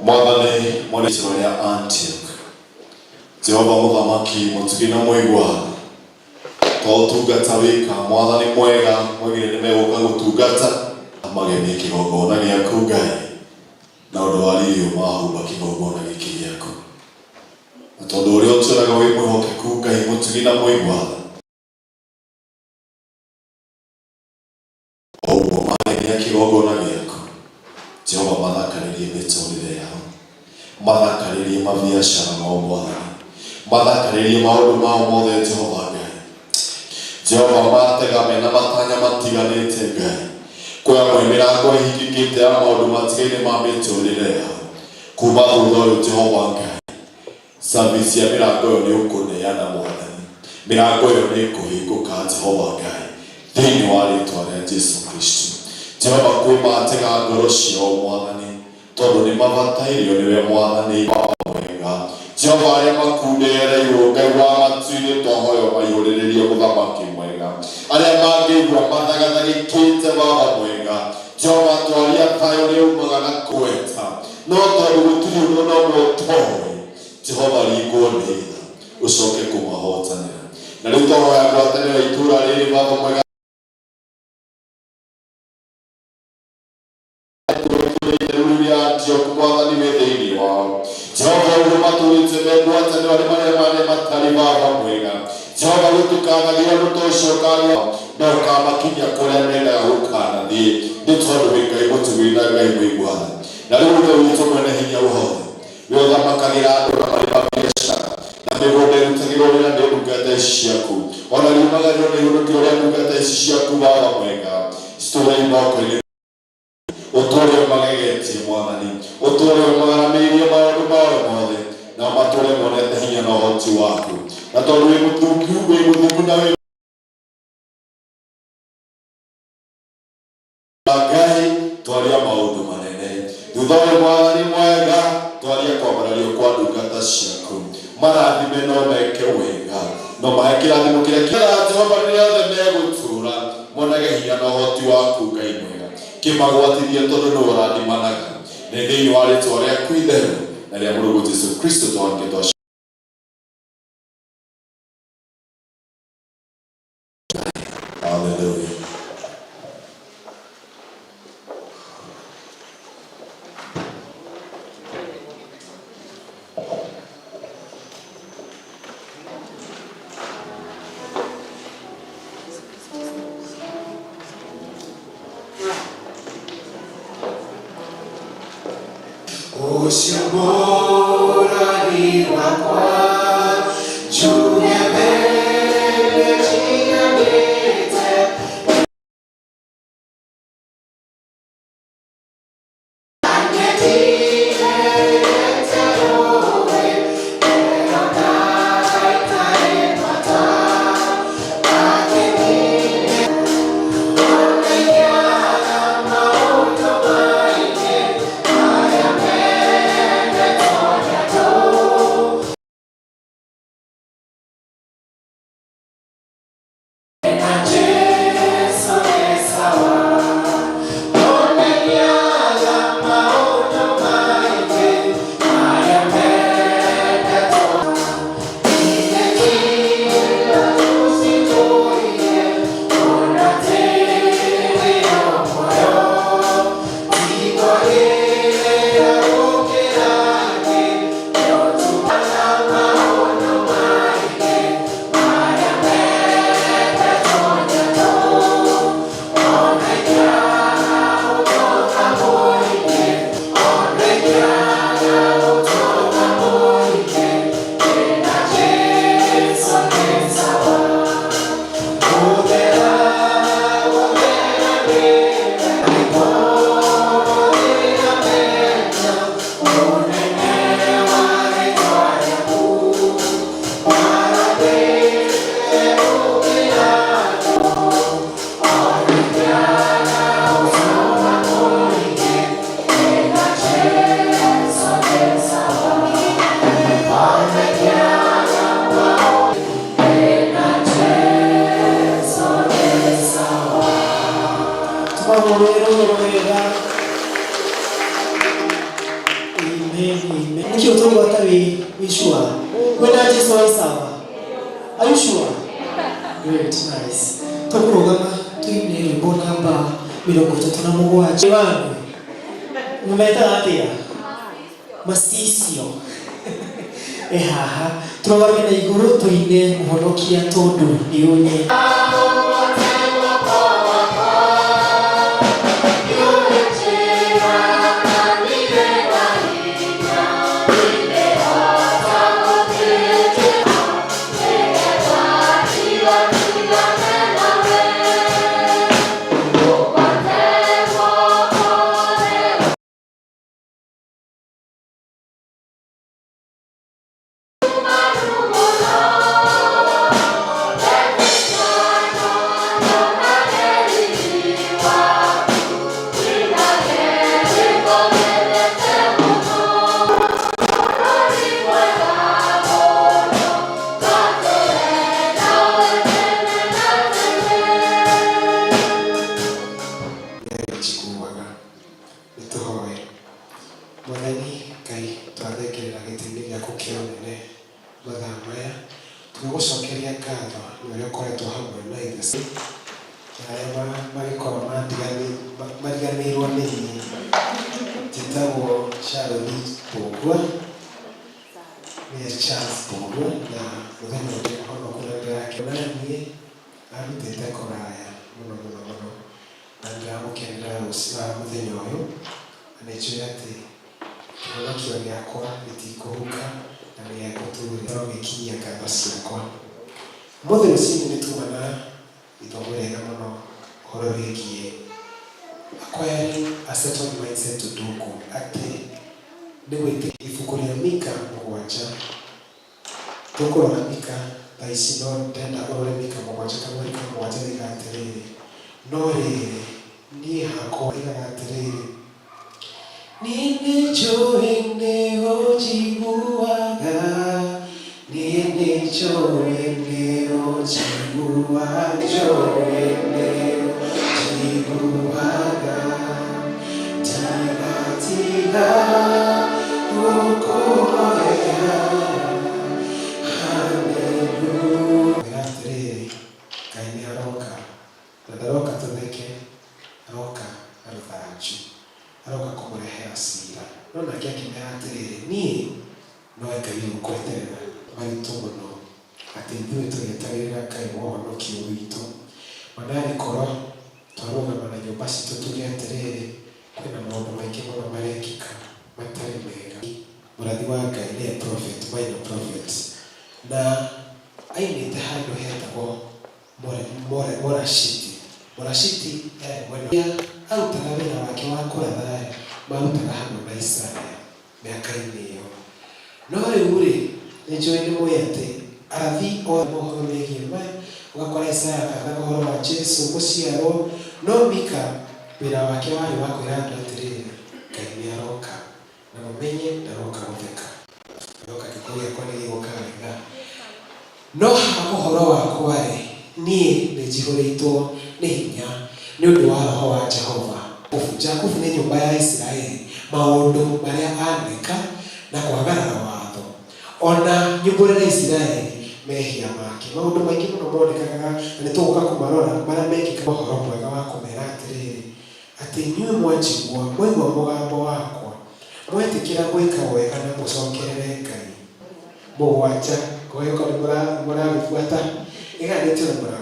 Mwathani mwene itũũra rĩa Antioch, Jehova mũthamaki mũtugi na mũigua to ũtungata wĩka Mwathani mwega mwegire nĩ megũka gũtungata magemie kĩgongona gĩaku Ngai na ũndũ wa riri ũmahumba kĩgongona gĩkĩ gĩaku, na tondũ ũrĩa ũtwĩraga wĩ mwĩhokeku Ngai mũtugi na mũigua, ũguo magemia kĩgongona gĩaku Jehova, mathakarĩrie mĩtũrĩre yao, mathakarĩrie mabiacara mao Mwathani, mathakarĩrie maũndũ mao mothe Jehova Ngai. Jehova matega mena matanya matiganĩte Ngai, kwĩ amwe mĩrango ĩhingĩkĩte ya maũndũ matigaine ma mĩtũrĩre yao kuma thutha ũyũ Jehova Ngai, service ya mĩrango ĩyo nĩ ũkũneana Mwathani, mĩrango ĩyo nĩ ĩkũhingũka Jehova Ngai thĩinĩ wa rĩtwa rĩa Jesu Kristo. Jehova kwĩ matega ngoro ciao Mwathani, tondũ nĩ mabatairio nĩwe Mwathani mwega. Jehova arĩa makundereirwo Ngai wa matu-inĩ twahoya maihũrĩrĩrie mũthamaki mwega, arĩa mangĩigua mathagathagĩkĩte Baba mwega. Jehova twaria thayũ ũrĩa umaga na kweta, no tondũ gũtirĩ ũndũ na ũmwe ũtoĩ, Jehova ringwo nĩ tha ũcoke kũmahotanĩra. Na rĩu twahoya ngwatanĩro ya itũũra rĩrĩ Baba mwega, rĩu rĩa Antioch Mwathani wĩ thĩinĩ wao. Jehova ũguo matũrĩte me ngwatanĩro nĩ marĩa marĩa matarĩ Baba mwega. Jehova gũtukanagia ũndũ ta ũcio ũkagĩa na ũkamakinyia kũrĩa mendaga gũkanathiĩ, nĩ tondũ wĩ Ngai mũtugi na Ngai mũigua tha. Na rĩu Ithe witũ mwene hinya wothe, we ũthamakagĩra andũ na marĩ mabiacara na mĩgũnda ĩrutagĩrwo wĩra nĩ ndungata ici ciaku, ona riumagario nĩ ihũrũkĩro rĩa ndungata ici ciaku Baba mwega, citũũre moko-inĩ ũtũũre ũmagegetie Mwathani, ũtũũre ũmagaramĩirie maũndũ mao mothe, nao matũũre monete hinya na ũhoti waku, na tondũ wĩ mũthingu, wĩ mũthingu na wĩ Ngai, twaria maũndũ manene thutha ũyũ Mwathani mwega, twaria kwambarario kwa ndungata ciaku, marathime no meke wega, no mahe kĩrathimo kĩrĩa kĩega Jehova, rĩrĩa othe megũtũũra monage hinya na ũhoti waku Ngai mwega, kĩmagwatithie tondũ nĩ ũrathimanaga. Nĩ thĩinĩ wa rĩtwa rĩaku itheru na rĩa mũrũguo Jesu Kristo twange twa. Hallelujah.
Ũcio
Tũmahũrĩre wega. Amen, amen. Nĩkĩ ũtũgwata wĩ sure? Kwĩna Jesu wĩ sawa? Are you sure? Great, nice. Tũkũrũgama tuine rwĩmbo namba 37. Wangu. Mũmetaga atĩa? Macicio. Ĩ haha. Tũrũgame na igũrũ tuine mũhonokia tondũ nĩ ũnye.
Njiguaga nĩ tũhoe. Mwathani Ngai, twathengerera gĩtĩ-inĩ gĩaku kĩa ũnene mathaa maya, tũgagũcokeria ngatho nĩ ũrĩa ũkoretwo hamwe na ithuĩ na arĩa magĩkorwo mariganĩirwo nĩ niĩ. Njĩtagwo Sharon Mbũgua, nĩye Charles Mbũgua, na mũthenya ũrĩa mũhonoku na ndĩrakena niĩ arutĩte kũraya mũno mũno mũno, na ndĩramũkenera rũciũ mũthenya ũyũ, na nĩnjũĩ atĩ kĩhonokio gĩakwa gĩtikũhuka na nĩgĩgũtũũra gĩkinyia ngatho ciakwa. Ũmũthĩ rũcinĩ nĩ tuma na ithomo rĩega mũno ũhoro wĩgiĩ acquiring a certain mindset to do good, atĩ nĩ gwĩtĩkia ibuku rĩa Mika 7. Tũkũrora Mika thaa ici, no ndenda ũrore Mika 7 kamweri ka 7 rĩiga atĩrĩrĩ, no rĩrĩ niĩ hakwa igaga atĩrĩrĩ, niĩ nĩnjũĩ nĩ ũnjiguaga, niĩ nĩnjũĩ nĩ ũnjiguaga, njũĩ nĩ ũnjiguaga, ndigatiga gũkũhoya. Haleluya. Atĩrĩrĩ, Ngai nĩ aroka, na ndaroka tũtheke, aroka na rũthanju, aroka kũmũrehera cira. No nake akĩmera atĩrĩrĩ, niĩ no Ngai ũgweterera maritũ mũno, atĩ ithuĩ tũgĩetagĩrĩra Ngai wa ũhonokio witũ. Manarĩkorwo twarũgama na nyũmba citũ tuge atĩrĩrĩ, kwĩna maũndũ maingĩ mũno marekĩka matarĩ mega. Mũrathi wa Ngai nĩye prophet, minor prophet, na aimĩte handũ hetagwo Morashiti. Morashiti yarĩ mwena arutaga wĩra wake wa kũratha-rĩ, marutaga hamwe na Isaya mĩaka-inĩ ĩyo. No rĩu-rĩ, nĩ njũĩ nĩ mũĩ atĩ arathi othe mohoro megiĩ maya, ũgakora Isaya akarathaga ũhoro wa Jesu gũciarwo, no Mika wĩra wake warĩ wa kwĩra andũ atĩrĩrĩ, Ngai nĩ aroka, na mũmenye ndaroka gũtheka, aroka gĩko gĩakwa nĩ gĩgũka wega. No ha ũhoro wakwa-rĩ, niĩ nĩnjihũrĩtwo nĩ hinya nĩ ũndũ wa Roho wa Jehova. Jakubu nĩ nyũmba ya Isiraeli, maũndũ marĩa aaneka, na kwagarara watho, o na nyumbũrĩre Isiraeli mehia make. Maũndũ maingĩ mũno monekaga, na nĩtũgũka kũmarora, marĩa mekĩkaga. Ũhoro mwega wa kũmera atĩrĩrĩ, atĩ inyuĩ mwanjigua, mwaigua mũgambo wakwa, mwetĩkĩra gwĩka wega na mũcokerere Ngai. Mũgwanja, ngũhĩũka nĩ mũragĩbuata, ĩgayanĩtio na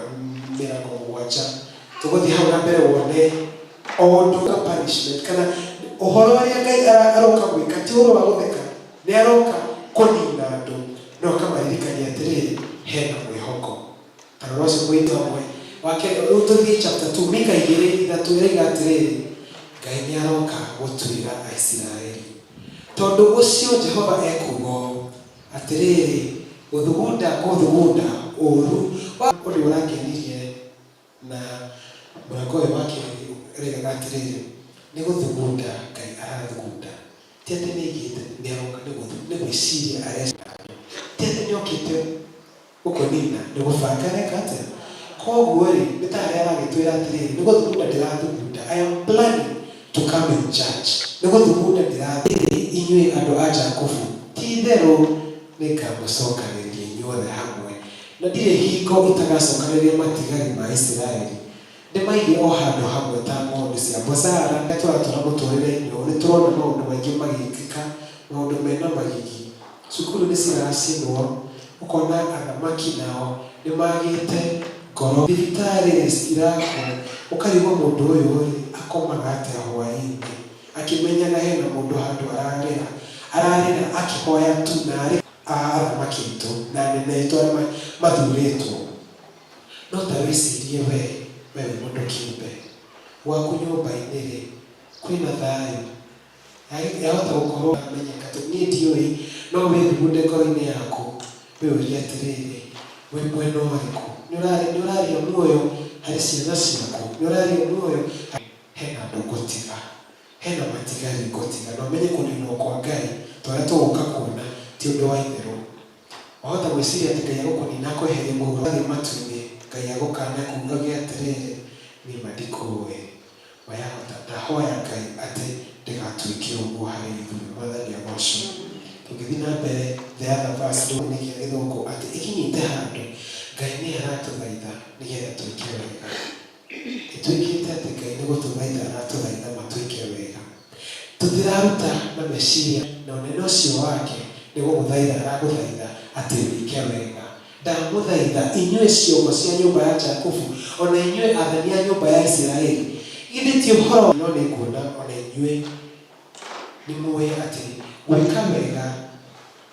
mĩrango mũgwanja. Tũgũthiĩ hau na mbere wone o ũndũ punishment kana ũhoro ũrĩa Ngai aroka gwĩka ti ũhoro wa gũtheka, nĩ aroka kũnina andũ no akamaririkania atĩrĩrĩ, hena mwĩhoko. Ta rora ũcio mũito hamwe wake. Rĩu tũthiĩ chapter 2, Mika igĩrĩ ithatũ ĩroiga atĩrĩrĩ, Ngai nĩ aroka gũtuĩra Aisiraeli. Tondũ ũcio Jehova ekuuga ũũ, Atĩrĩrĩ, gũthugunda ngũthugunda ũũru wa. Ũndũ ũrangenirie na mũrango ũyũ wa kerĩ ũroigaga atĩrĩrĩ, nĩ gũthugunda Ngai arathugunda. Ti atĩ nĩaigĩte, nĩaroka, nĩ gwĩciria areciria andũ. Ti atĩ nĩokĩte gũkũnina, nĩ gũbanga areka atĩa? Koguo-rĩ, nĩ ta harĩa aragĩtwĩra atĩrĩrĩ, nĩ gũthugunda ndĩrathugunda, I am planning to come and judge, nĩ gũthugunda ndĩrathugunda. Inyuĩ andũ a Jakubu, ti-itherũ nĩngamũcokanĩrĩria inyuothe hamwe, na ndirĩ hingo itagacokanĩrĩria matigari ma Isiraeli, ndĩmaige o handũ hamwe ta ng'ondu cia Bozara. Rĩrĩa tũratũra mũtũrĩre-inĩ ũyũ, nĩ tũrona maũndũ maingĩ magĩkĩka, maũndũ mena magigi. Cukuru nĩ ciracinwo, ũkona athamaki nao nĩ magĩte ngoro. Thibitarĩ rĩ, citirakwo, ũkarigwo mũndũ ũyũ rĩ, akomaga atĩa hwaĩ-inĩ akĩmenyaga hena mũndũ handũ ararĩra, ararĩra akĩhoya tu na arĩ athamaki aitũ na anene aitũ arĩa mathurĩtwo. No ta wĩcirie wee, wee wĩ mũndũ kĩũmbe, gwaku nyũmba-inĩ-rĩ, kwĩna thayũ? Yahota gũkorwo amenyeka tondũ niĩ ndiũĩ, no wĩthugunde ngoro-inĩ yaku wĩyũrie atĩrĩrĩ, wĩ mwena ũrĩkũ? Nĩ ũraria muoyo harĩ ciana ciaku? Nĩ ũraria muoyo? Hena andũ ngũtiga, hena matigari ngũtiga, na ũmenye kũninwo kwa Ngai ta ũrĩa tũgũka kuona ti ũndũ wa itherũ. Wahota gwĩciria atĩ Ngai egũkũnina akweherie mũhuro wathiĩ matu-inĩ, Ngai agũkane kũu auge atĩrĩrĩ, niĩ ma ndikũũĩ. Ma yahota, ndahoya Ngai atĩ ndĩgatuĩke ũguo harĩ ithuĩ. Mwathani agocwo. Tũngĩthiĩ na mbere the other verse nĩ kĩa gĩthũngũ atĩ ĩkinyĩte handũ Ngai nĩ aratũthaitha nĩgetha twĩke wega. Ĩtuĩkĩte atĩ Ngai nĩ gũtũthaitha aratũthaitha ma twĩke wega. Tũtiraruta na meciria na ũnene ũcio wake nĩ gũgũthaitha aragũthaitha atĩ wĩke wega. Ndamũthaitha, inyuĩ ciongo cia nyũmba ya Jakubu, o na inyuĩ aathani a nyũmba ya Isiraeli, githĩ ti ũhoro. No nĩnguona o na inyuĩ nĩmũũĩ atĩ gwĩka wega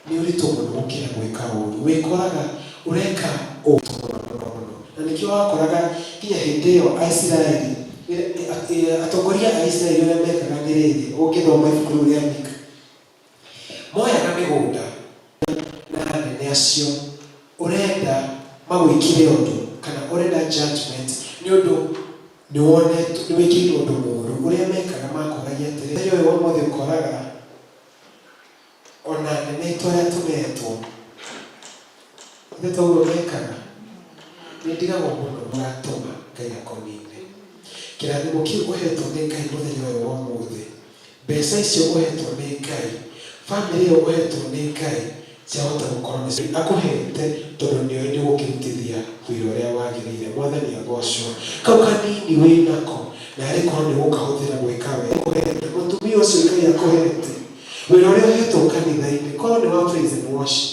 nĩ ũritũ mũno gũkĩra gwĩka ũũru. Wĩkoraga ũreka ũũru mũno mũno mũno. Na nĩkĩo wakoraga nginya hĩndĩ ĩyo Aisiraeli, atongoria a Isiraeli ũrĩa mekaga nĩ rĩrĩ, ũngĩthoma ibuku rĩu rĩa Mika, moyaga mĩgũnda na anene acio ũrenda magwĩkĩre ũndũ kana ũrenda judgment nĩ ũndũ nĩ wonetwo nĩ wĩkĩirwo ũndũ mũũru. Ũrĩa mekaga makoragia atĩrĩ, mũthenya ũyũ wa ũmũthĩ ũkoraga ona anene aitũ arĩa tũneetwo, ithe toguo mekaga? Nĩ ndigagwo mũno ũgatũma Ngai akũnine. Kĩrathimo kĩu ũhetwo nĩ Ngai mũthenya ũyũ wa ũmũthĩ, mbeca icio ũhetwo nĩ Ngai, famĩlĩ ĩyo ũhetwo nĩ Ngai, ciahota gũkorwo nĩcio akũhete tondũ nĩoĩ nĩũgũkĩrutithia wĩra ũrĩa wagĩrĩire. Mwathani agocwo. Kau kanini wĩnako, narĩ korwo nĩũgũkahũthĩra gwĩka wega. Akũhete, mũtumia ũcio Ngai akũhete, wĩra ũrĩa ũhetwo kanitha-inĩ, korwo nĩ wa praise and worship,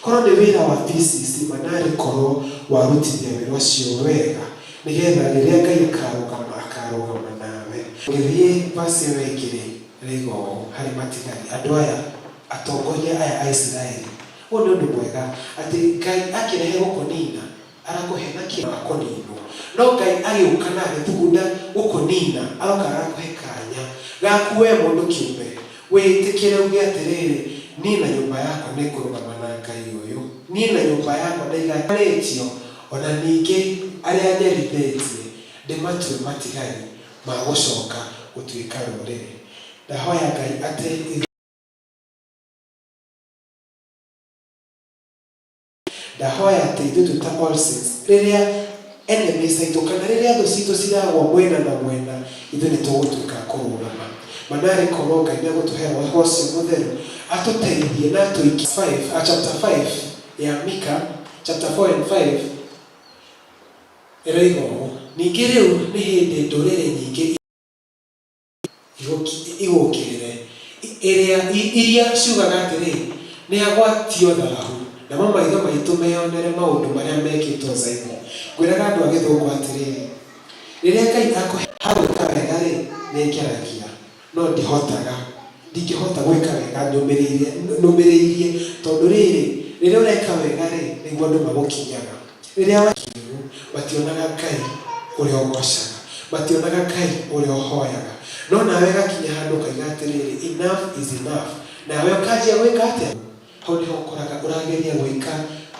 korwo nĩ wĩra wa PCC, ma narĩ korwo warutithia wĩra ũcio wega, nĩgetha rĩrĩa Ngai akarũgama, akarũgama nawe. Ũngĩthiĩ verse ĩyo ĩngĩ-rĩ, ĩroiga ũũ, harĩ matigari, andũ aya. Atongoria aya a Isiraeli. Ũyũ nĩ ũndũ mwega atĩ Ngai akĩrehe gũkũnina arakũhe na kĩ kũninwo. No Ngai agĩũka na agĩthugunda gũkũnina aroka agakũhe kanya gaku we mũndũ kĩũmbe wĩtĩkĩre uge atĩrĩrĩ, niĩ na nyũmba yakwa nĩ ngũrũgama na Ngai ũyũ. Niĩ na nyũmba yakwa ndaiganĩtio ona ningĩ arĩa nyarithĩtie ndĩmatue matigari ma gũcoka gũtuĩka rũrĩrĩ. Ndahoya Ngai atĩ Ndahoya atĩ ithuĩ twĩ ta All Saints, rĩrĩa enemies aitũ kana rĩrĩa thũ citũ ciragwa mwena na mwena, ithuĩ nĩ tũgũtuĩka a kũrũgama. Ma narĩ korwo Ngai nĩ egũtũhe Roho ũcio Mũtheru atũteithie na atũikie 5, chapter 5 ya Mika, chapter 4 and 5 ĩroiga ũũ, Ningĩ rĩu nĩ hĩndĩ ndũrĩrĩ nyingĩ igũũkĩrĩre, ĩrĩa, iria ciugaga atĩrĩ, Nĩagwatio thaahu, namo maitho maitũ meyonere maũndũ marĩa mekĩtwo Zayuni. Ngwĩraga andũ a Gĩthũngũ atĩrĩrĩ, rĩrĩa Ngai akũhe ha gwĩka wega-rĩ, nĩngeragia, no ndihotaga. Ndingĩhota gwĩka wega nyũmĩrĩirie, nũmĩrĩirie, tondũ rĩrĩ, rĩrĩa ũreka wega-rĩ, nĩguo andũ magũkinyaga. Rĩrĩa wa. Kĩĩrĩu, mationaga Ngai ũrĩa ũgoocaga, mationaga Ngai ũrĩa ũhoyaga. No nawe ĩgakinya handũ ũkaiga atĩrĩrĩ, enough is enough, nawe ũkanjia gwĩka atĩa? Hau nĩho ũkoraga ũrageria gwĩka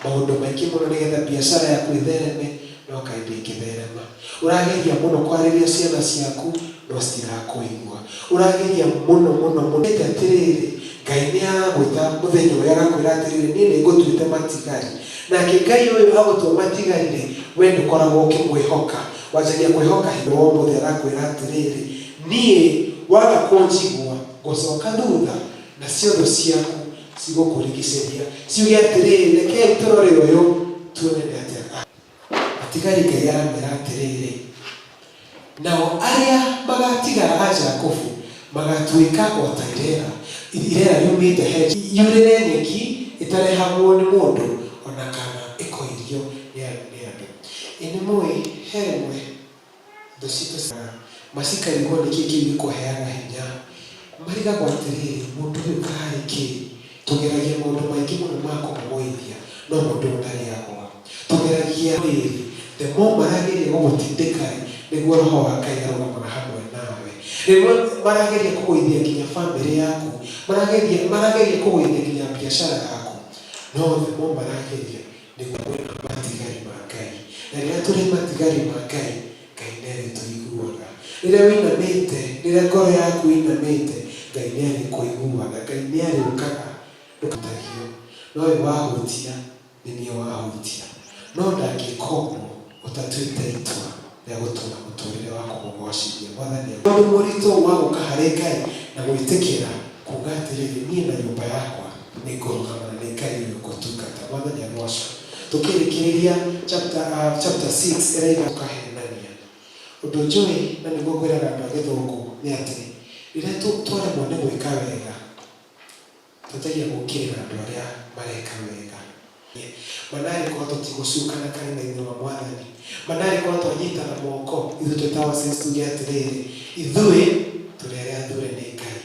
maũndũ maingĩ mũno nĩgetha biacara yaku ĩthereme, no kaĩ ndĩngĩtherema. Ũrageria mũno kwarĩria ciana ciaku, no citirakũigua. Ũrageria mũno mũno mũno. Atĩrĩrĩ, Ngai nĩ aragwĩta mũthenya ũyũ agakwĩra atĩrĩrĩ, niĩ nĩ ngũtuĩte matigari. Nake Ngai ũyũ agũtua matigari-rĩ, we ndũkoragwo ũkĩmwĩhoka. Wanjagia kwĩhoka hĩndĩ wa ũmũthĩ arakwĩra atĩrĩrĩ, niĩ waga kũnjigua, ngũcoka thutha, nacio thũ ciaku cigũkũrigicĩria, ciuge atĩrĩrĩ, rekei tũrore ũyũ, tuone nĩ atĩa. Matigari Ngai aramera atĩrĩrĩ, Nao arĩa magatigara a Jakubu magatuĩka o ta ireera, ireera riumĩte he Yurĩre nyeki ĩtarehagwo nĩ mũndũ, o na kana ĩkoirio nĩ andũ. Ĩ nĩmũĩ he rĩmwe thũ citũ macikarigwo nĩkĩ kĩu gĩkũheaga hinya. Marigagwo atĩrĩrĩ, mũndũ ũyũ karĩ kĩ? Tũgeragia maũndũ maingĩ mũno ma kũmũgũithia, no mũndũ ũyũ ndarĩ agũa. Tũgeragia rĩrĩ, the more marageria gũgũtindĩka-rĩ, nĩguo Roho wa Ngai arũgamaga hamwe nawe. Rĩmwe marageria kũgũithia nginya famĩlĩ yaku, marageria marageria kũgũithia nginya biacara yaku, no the more marageria, nĩguo mwĩna matigari ma Ngai. Na rĩrĩa tũrĩ matigari ma Ngai, Ngai nĩarĩtũiguaga. Rĩrĩa wĩinamĩte, rĩrĩa ngoro yaku ĩinamĩte, Ngai nĩarĩkũiguaga. Ngai nĩarĩũkaga ndũkatagio. Nowe wahutia, nĩ niĩ wahutia. No ndangĩka ũguo ũtatuĩte itua rĩa gũtũũra mũtũũrĩre wa kũmũgocithia. Mwathani. Ũndũ mũritũ wa gũka harĩ Ngai na gwĩtĩkĩra kuuga atĩrĩrĩ, niĩ na nyũmba yakwa nĩ ngũrũgama na nĩ Ngai ũyũ ngũtungata. Mwathani agocwo. Tũkĩrĩkĩrĩria chapter, chapter 6 ĩraiga tũkahenania. Ũndũ njũĩ na nĩguo ngwĩraga andũ a Gĩthũngũ nĩ atĩ rĩrĩa twaremwo nĩ gwĩka wega, twanjagia gũũkĩrĩra andũ arĩa mareka wega. Manarĩ korwo tũtigũcukana kanitha-inĩ wa Mwathani. Manarĩ korwo twanyitana moko ithuĩ twĩ ta All Saints tuge atĩrĩrĩ, ithuĩ tũrĩ arĩa athure nĩ Ngai.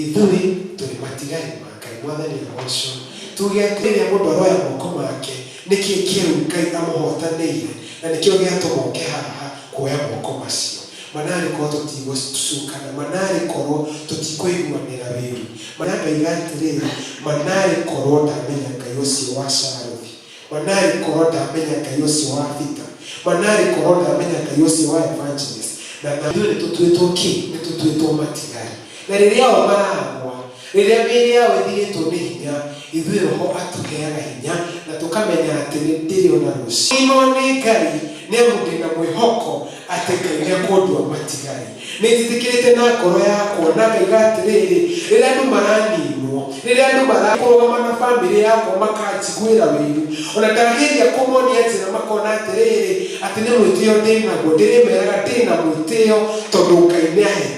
Ithuĩ tũrĩ matigari ma Ngai. Mwathani agocwo. Tuge atĩ rĩrĩa mũndũ aroya moko make, nĩkĩ kĩu Ngai amũhotanĩire na nĩkĩo gĩatũma oke haha kuoya moko macio. Manarĩ korwo tũtigũcukana. Manarĩ korwo tũtikũiguanĩra wĩiru. Na ndoiga atĩrĩrĩ, Manarĩ korwo ndamenya Ngai ũcio wa Charũthi! Manarĩ korwo ndamenya Ngai ũcio wa Peter! Manarĩ korwo ndamenya Ngai ũcio wa Evangelist! Na na ithuĩ nĩtũtuĩtwo kĩ? Nĩtũtuĩtwo matigari. Na rĩrĩa o maragwa, rĩrĩa mĩĩrĩ yao ĩthirĩtwo nĩ hinya, ithuĩ Roho atũheaga hinya na tũkamenya atĩ nĩ ndĩrĩ ona rũciũ. Imwo nĩ Ngai, nĩ amu ndĩ na mwĩhoko atĩ Ngai nĩekũndua matigari. Nĩnjĩtĩkĩrĩte na ngoro yakwa na ngaiga atĩrĩrĩ, rĩrĩa andũ maraninwo, rĩrĩa andũ marakũrũgama na famĩlĩ yakwa makanjiguĩra ũiru, ona ndageria kũmonia njĩra makona atĩrĩrĩ, atĩ nĩ mwĩtĩo ndĩ naguo, ndĩrĩmeraga ndĩ na mwĩtĩo tondũ Ngai nĩahete.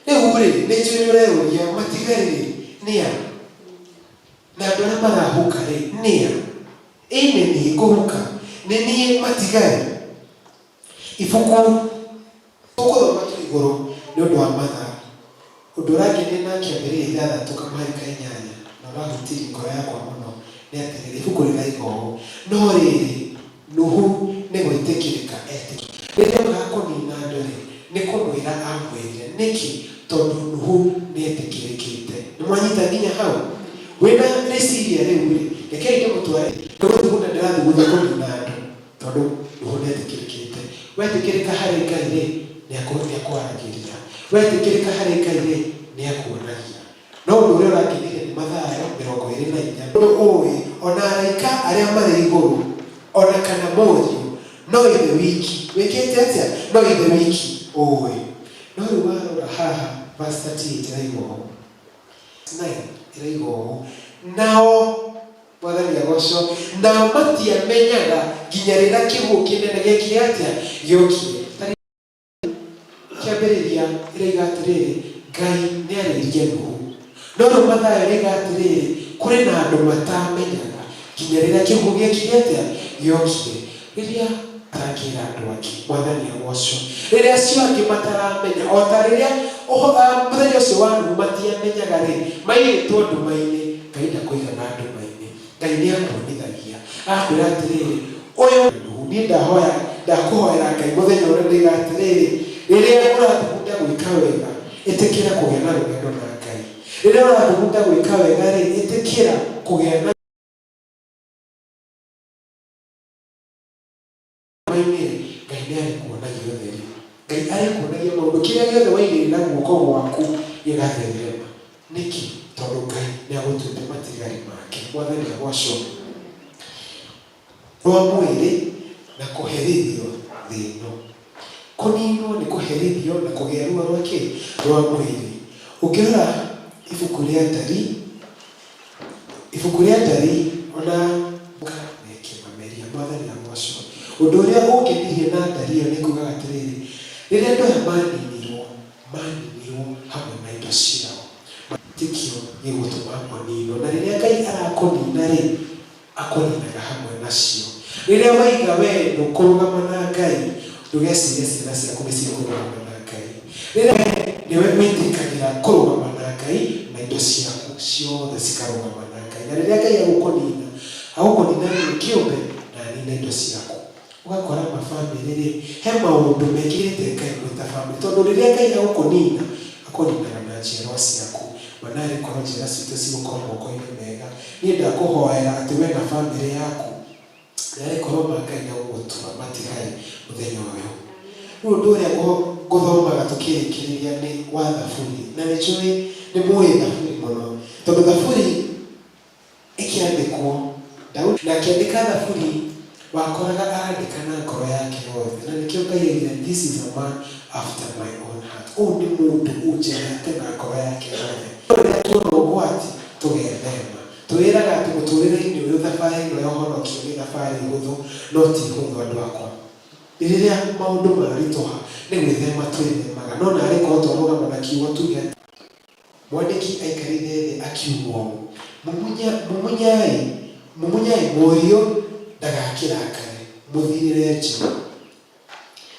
Rĩu-rĩ, nĩnjũĩ nĩũreyũria, matigari-rĩ, nĩ a? Na andũ arĩa marahuka-rĩ, nĩ a? Ĩ nĩ niĩ ngũhuka? Nĩ niĩ matigari? Ibuku tũgũthoma tũrĩ igũrũ Nĩ ũndũ wa mathaa, ũndũ ũrangenia na Kĩambĩrĩria 6 kamũhari ka 8 na ũrahutirie ngoro yakwa mũno nĩ atĩrĩrĩ, ibuku rĩraiga ũũ, no rĩrĩ, Nuhu nĩ gwĩtĩkĩrĩka etĩkĩrĩkire. Rĩrĩa okaga kũnina andũ-rĩ, nĩ kũmwĩra amwĩrire. Nĩkĩ? Tondũ Nuhu nĩ etĩkĩrĩkĩte. Nĩ mwanyita nginya hau? Wĩna rĩciria rĩu-rĩ, rekei ndĩmũtware, nĩ gũthugunda ndĩrathugunda kũnina andũ, tondũ Nuhu nĩ etĩkĩrĩkĩte. Wetĩkĩrĩka harĩ Ngai-rĩ, nĩ akwaragĩria. Wetĩkĩrĩka harĩ Ngai-rĩ, nĩ akuonagia. No ũndũ ũrĩa ũrangenirie nĩ Mathayo 24. Ũndũ ũĩ, o na araika arĩa marĩ igũrũ, o na kana Mũriũ, no Ithe wiki. Wĩkĩte atĩa? No Ithe wiki ũĩ. No rĩu warora haha verse 38 ĩraiga ũũ. 9 ĩraiga ũũ, Nao, Mwathani agocwo, nao matiamenyaga nginya rĩrĩa kĩguũ kĩnene gĩekire atĩa? Gĩokire. Ta Kĩambĩrĩria ĩroiga atĩrĩrĩ, Ngai nĩarĩirie Nuhu. No rĩu Mathayo ĩroiga atĩrĩrĩ, kũrĩ na andũ mataamenyaga nginya rĩrĩa kĩguũ gĩekire atĩa? Gĩokire. Rĩrĩa atangĩra andũ angĩ, Mwathani agocwo. Rĩrĩa acio angĩ mataramenya, o ta rĩrĩa mũthenya ũcio wa Nuhu matiamenyaga-rĩ, maigĩtwo nduma-inĩ, Ngai ndakũigaga nduma-inĩ. Ngai nĩakuonithagia, agakwĩra atĩrĩrĩ, ũyũ Nuhu, niĩ ndahoya, ndakũhoera Ngai mũthenya ũrĩa ndoiga atĩrĩrĩ, rĩrĩa ũrathugunda gwĩka wega, ĩtĩkĩra kũgĩa na rũgendo na Ngai. Rĩrĩa ũrathugunda gwĩka wega-rĩ, ĩtĩkĩra kũgĩa na. Nduma-inĩ-rĩ, Ngai nĩarĩkuonagia ũtheri. Ngai arĩkuonagia maũndũ, kĩrĩa gĩothe waigĩrĩra guoko gwaku gĩgatherema. Nĩkĩ? Tondũ Ngai nĩagũtuĩte matigari make. Mwathani agocwo. Rwa mwĩrĩ na kũherithio thĩ ĩno. Kũninwo nĩ kũherithio na kũgĩa ruo rwa kĩ? Rwa mwĩrĩ. Ũngĩrora ibuku rĩa Ndari, Ibuku rĩa Ndari o na Mũka na ĩkĩmameria. Mwathani agoocwo. Ũndũ ũrĩa ũngenirie na ndari ĩyo nĩ kuugaga atĩrĩrĩ, rĩrĩa andũ aya maaninirwo, maaninirwo hamwe na indo ciao. Tikĩo gĩgũtũma ũninwo. Na rĩrĩa Ngai arakũnina-rĩ, akũninaga hamwe nacio. Rĩrĩa waiga wee ndũkũrũgama na Ngai, ndũgecirie ciana ciaku nĩ cikũrũgama na Ngai. Rĩrĩa wee nĩwe wĩtĩkagĩra kũrũgama na Ngai, na indo ciaku ciothe cikarũgama na Ngai. Na rĩrĩa Ngai egũkũnina, agũkũnina wĩ kĩũmbe na anine indo ciaku. Ũgakora ma famĩlĩ rĩ, he maũndũ mekĩrĩte Ngai mwĩ ta famĩlĩ. Tondũ rĩrĩa Ngai egũkũnina, akũninaga na njiarwa ciaku. Ma narĩ korwo njiarwa citũ cigũkorwo moko-inĩ mega. Niĩ ndakũhoera atĩ we na famĩlĩ yaku, narĩ korwo ma Ngai ndegũgũtua matigari mũthenya ũyũ. Rĩu ũndũ ũrĩa ngũthomaga tũkĩrĩkĩrĩria nĩ wa Thaburi. Na nĩ njũĩ nĩ mũĩ Thaburi mũno. Tondũ Thaburi ĩkĩandĩkwo, Daudi na akĩandĩka Thaburi, wakoraga arandĩka na ngoro yake yothe. Na nĩkĩo Ngai oigire, This is a man after my own heart. Ũyũ nĩ mũndũ ũnjendete na ngoro yake yothe. No rĩrĩa tuona ũgwati, tũgethema. Twĩĩraga atĩ mũtũrĩre-inĩ ũyũ thabarĩ ĩno ya ũhonokio nĩ thabarĩ hũthũ, no ti hũthũ andũ akwa. Rĩrĩa maũndũ maritũha, nĩ gwĩthema twĩthemaga. No naarĩ korwo twarũgama na kiugo tuge atĩ. Mwandĩki aikarire thĩ akiuga ũũ, Mumunya, mumunyai, mumunyai mũriũ ndagakĩrakare, mũthirĩre njĩra.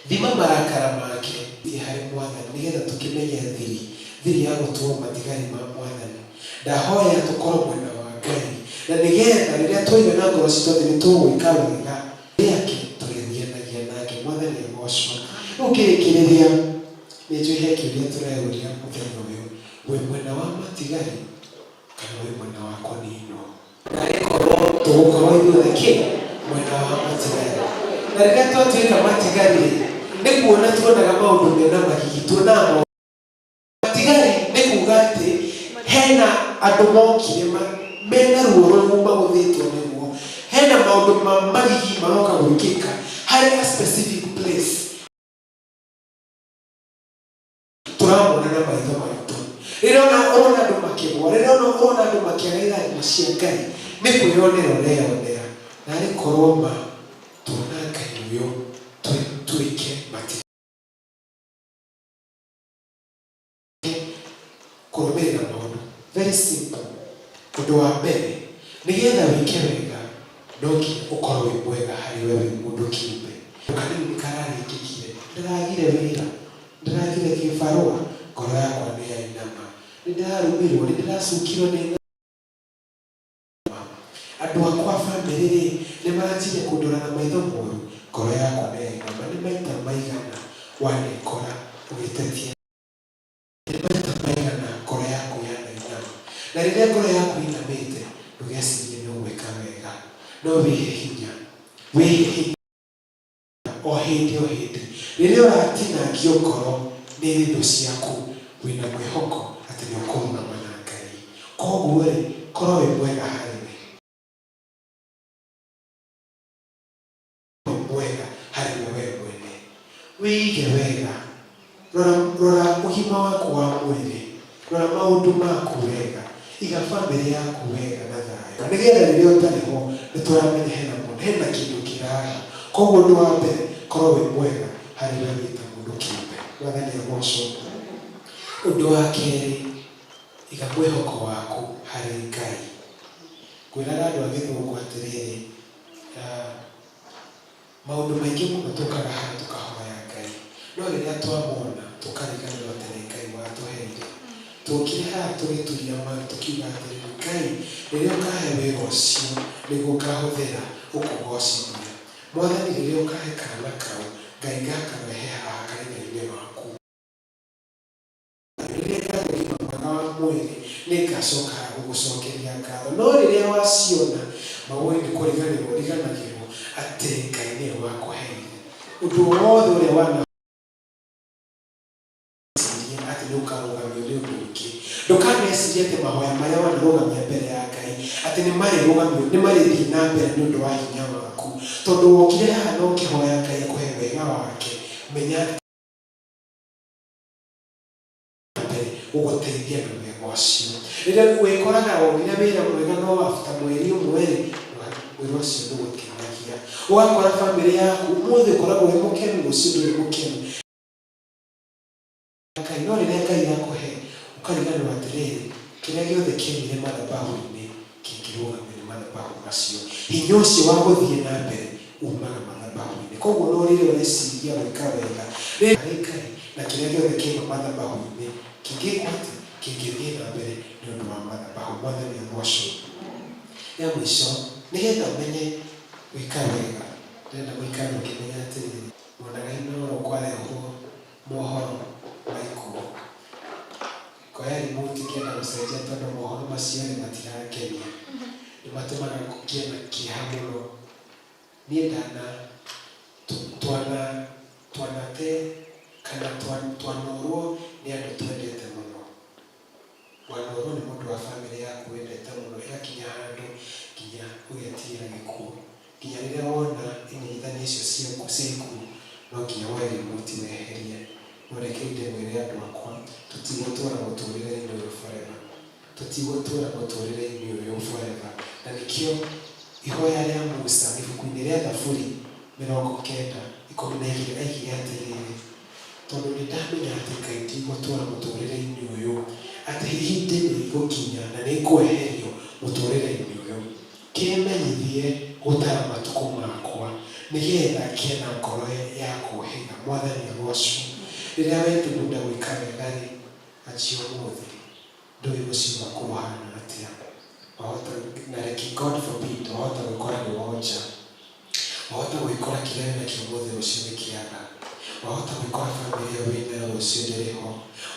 Thima marakara make. Thiĩ harĩ Mwathani nĩgetha tũkĩmenye thiri, thiri ya gũtuo matigari ma Mwathani. Ndahoya tũkorwo mwena wa Ngai, na nĩgetha rĩrĩa twoiga na ngoro citũ atĩ nĩtũgwĩka wega, Rĩake, tũrĩthianagia nake. Mwathani agocwo. Rĩu ngĩrĩkĩrĩria, nĩnjũĩ he kĩũria tũreyũria mũthenya ũyũ, wĩ mwena wa matigari kana wĩ mwena wa kũninwo? Narĩ korwo tũgũkorwo ithuothe kĩ? Mwena wa matigari. Na rĩrĩa twatuĩka matigari-rĩ, nĩ kuona tuonaga maũndũ mena magigi, tuonaga maũndũ. Matigari nĩ kuuga atĩ hena andũ mokire mena ruo rũu magũthĩtwo nĩguo. Hena maũndũ ma magigi maroka gwĩkĩka harĩ a specific place. Tũramona na maitho maitũ. Rĩrĩa ona ũrona andũ makĩgũa, rĩrĩa ona ũrona andũ makĩaga irathimo cia Ngai, nĩ kwĩyonera ũreyonera. Narĩ korwo ma tuona Ngai ũyũ twĩke matigari. Kũrũmĩrĩra maũndũ very simple. Ũndũ wa mbere, nĩgetha wĩke wega no nginya ũkorwo wĩ mwega harĩ we wĩ mũndũ kĩũmbe. Kaũndũ kanini nĩ kararĩkĩkire, ndĩragire wĩra. Ndĩrathire kĩbarũa, ngoro yakwa nĩ yainama. Nĩ ndĩrarumirwo, nĩ ndĩracukirwo nĩ andũ akwa a bamĩrĩ rĩ, nĩ maranjirie kũndora na maitho moru, ngoro yakwa nĩ yainama. Nĩ maita maigana wanekora ũgĩtetia, nĩ maita maigana ngoro yaku yanainama. Na rĩrĩa ngoro yaku ĩinamĩte, ndũgecirie nĩ ũgwĩka wega, no wĩhe hinya, wĩhe hinya o hĩndĩ o hĩndĩ. Rĩrĩa ũratinangio ngoro nĩ thũ ciaku, wĩna mwĩhoko atĩ nĩ ũkũrũgama na Ngai. Koguo rĩ, korwo wĩ mwega harĩ we. Mwega harĩ we we mwene. Wĩige wega. Rora, rora ũgima waku wa mwĩrĩ. Rora maũndũ maku wega. Iga bamĩrĩ yaku wega na thayũ. Nĩgetha rĩrĩa ũtarĩ ho, nĩ tũramenya hena mũndũ, hena kĩndũ kĩraga. Koguo ũndũ wa mbere, korwo wĩ mwega harĩ we wĩ ta mũndũ kĩũmbe. Mwathani agocwo. Ũndũ wa kerĩ, iga mwĩhoko waku harĩ Ngai. Ngwĩraga andũ a gĩthũngũ atĩrĩrĩ, Maũndũ maingĩ mũno tũkaga haha tũkahoya Ngai, no rĩrĩa twamona tũkariganĩrwo atĩ nĩ Ngai watũheire. Twokire haha tũgĩturia maru tũkiuga atĩrĩrĩ, Ngai rĩrĩa ũkahe wĩra ũcio nĩguo ngahũthĩra gũkũgocithia. Mwathani rĩrĩa ũkahe kana kau, Ngai ngakarehe haha kanitha-inĩ waku. Rĩrĩa ngagĩa ũgima mwega wa mwĩrĩ, nĩngacoka gũgũcokeria ngatho. No rĩrĩa waciona, mawũĩ nĩ kũriganĩrwo ũriganagĩrwo atĩ Ngai nĩwe wakũheire. Ũndũ o wothe ũrĩa waneciria atĩ nĩũkarũgamio nĩ ũndũ ũngĩ, ndũkanecirie atĩ mahoya marĩa wanarũgamia mbere ya Ngai atĩ nĩmarĩrũgamio, nĩmarĩthiĩ na mbere nĩ ũndũ wa hinya waku. Tondũ wokire haha na ũkĩhoya Ngai akũhe wega wake, menya atĩ. Mbere gũgũteithia na wega ũcio. Rĩrĩa wĩkoraga wonire wĩra mwega no after mweri ũmwe-rĩ, wĩra ũcio ndũgũkenagia. Ũgakora bamĩrĩ yaku ũmũthĩ ũkoragwo wĩ mũkenu rũciũ ndũrĩ mũkenu. Ngai, no rĩrĩa Ngai akũhe ũkariganĩrwo atĩrĩrĩ, kĩrĩa gĩothe kĩaumire mathabahu-inĩ kĩngĩrũgamio nĩ mathabahu macio. Hinya ũcio wa gũthiĩ na mbere umaga mathabahu-inĩ. Koguo no rĩrĩa ũreciria gwĩka wega, rĩrĩa harĩ Ngai na kĩrĩa gĩothe kĩauma mathabahu-inĩ kĩngĩkwo atĩa? Kĩngĩthiĩ na mbere nĩ ũndũ wa mathabahu. Mwathani agocwo. Ya mũico, nĩgetha ũmenye gwĩka wega, ndĩrenda mũikare mũkĩmenya atĩrĩrĩ, muonaga Inooro kwarehwo mohoro ma ikuũ. Ngoya remote ngĩenda gũcenjia tondũ mohoro macio-rĩ matirangenia. Nĩ matũmaga ngĩe na kĩeha mũno. Niĩ ndana, twana, twanate kana twanorwo nĩ andũ twendete mũno. Wanorwo nĩ mũndũ wa bamĩrĩ yaku wendete mũno ĩgakinya handũ nginya ũgetigĩra gĩkuũ. Nginya rĩrĩa wona imenyithania icio cia ikuũ no nginya woe remote weherie. No rekei ndĩmwĩre andũ akwa, tũtigũtũra mũtũrĩre-inĩ ũyũ forever. Tũtigũtũra mũtũrĩre-inĩ ũyũ forever. Na nĩkĩo ihoya rĩa Musa ibuku-inĩ rĩa Thaburi 90:12 aigire atĩrĩrĩ, Tondũ nĩ ndamenya atĩ Ngai ndigũtũra mũtũrĩre-inĩ ũyũ, atĩ ihinda nĩ rĩgũkinya na nĩ ngweherio mũtũrĩre-inĩ ũyũ. Kĩmenyithie gũtara matukũ makwa, nĩ getha ngĩe na ngoro ya kũũhĩga. Mwathani agoocwo. Rĩrĩa wethugunda gwĩka wega-rĩ, anjia ũmũthĩ. Ndũĩ rũciũ rwaku rũhana atĩa. Wahota, na reke God forbid, wahota gwĩkora nĩ wonja. Wahota gwĩkora kĩrĩa wĩnakĩo ũmũthĩ rũciũ nĩ kĩaga. Wahota gwĩkora bamĩrĩ ĩyo wĩnayo rũciũ ndĩrĩ ho.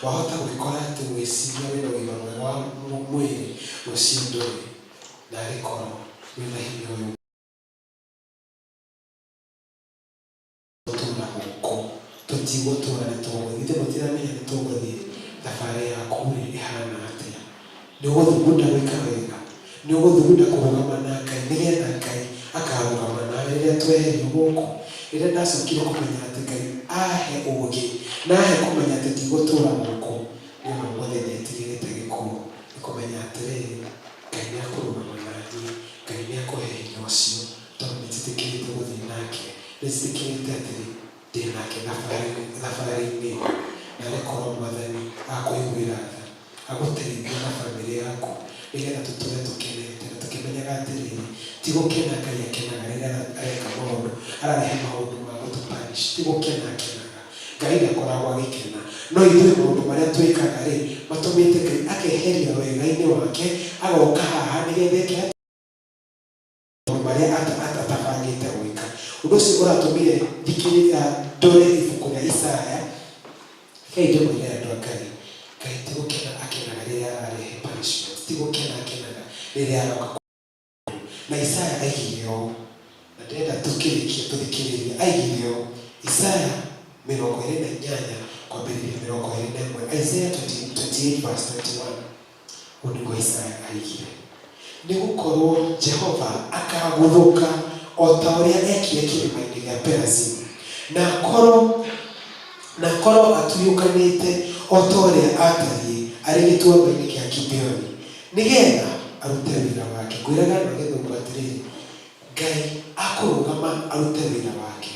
Wahota gwĩkora atĩ wĩciria wĩna ũgima mwega wa mwĩrĩ rũciũ ndũrĩ. Naarĩ korwo wĩna hinya ũyũ gũtũũra gũkũ. Tũtigũtũũra, nĩtũgũthiĩ. Ithuĩ mũtiramenya nĩtũgũthiĩ? Thabarĩ yaku-rĩ, ĩhana atĩa? Nĩũgũthugunda gwĩka wega? Nĩũgũthugunda kũrũgama na Ngai nĩgetha Ngai akarũgama nawe rĩrĩa tweherio gũkũ? Rĩrĩa ndacokire kũmenya atĩ Ngai ahe ũũgĩ na ahe kũmenya atĩ ndigũtũũra gũkũ, niĩ ona ũmũthĩ ndietigĩrĩte gĩkuũ, nĩ kũmenya atĩrĩrĩ, Ngai nĩakũrũgama naniĩ, Ngai nĩakũhe hinya ũcio. Tondũ nĩnjĩtĩkĩrĩte gũthiĩ nake, nĩnjĩtĩkĩrĩte atĩ ndĩ nake thabarĩ-inĩ ĩno. Naarĩ korwo Mwathani akũiguĩra tha, agũteithie na bamĩrĩ yaku, nĩgetha tũtũre tũkenete na tũkĩmenyaga atĩrĩrĩ, ti gũkena Ngai akenaga rĩrĩa areka maũndũ, ararehe maũndũ ma gũtũ punish, ti gũkena akenaga. Ngai ndakoragwo agĩkena. No ithuĩ maũndũ marĩa twĩkaga rĩ, matũmĩte Ngai akeheria wega-inĩ wake, agoka haha nĩgetha eke atĩa? Maũndũ marĩa atabangĩte gwĩka. Ũndũ ũcio ũratũmire thikĩrĩrie, ndore ibuku rĩa Isaya. Rekei ndĩmwĩre andũ a Ngai, Ngai ti gũkena akenaga rĩrĩa ararehe punishment, ti gũkena akenaga rĩrĩa aroka Na Isaya aigire ũũ, na ndĩrenda tũkĩrĩkia tũthikĩrĩrie, aigire ũũ, Isaya 28 kwambĩrĩria 21, Isaiah 28 verse 21, ũũ nĩguo Isaya aigire, Nĩ gũkorũo Jehova akaaguthũka o ta ũrĩa eekire kĩrĩma-inĩ gĩa Perazimu, na akorũo na akorũo atuyũkanĩte o ta ũrĩa aatariĩ arĩ gĩtuamba-inĩ kĩa Gibeoni. Nĩ getha arute wĩra wake. Ngwĩraga andũ a Gĩthũngũ atĩrĩrĩ, Ngai akũrũgama arute wĩra wake.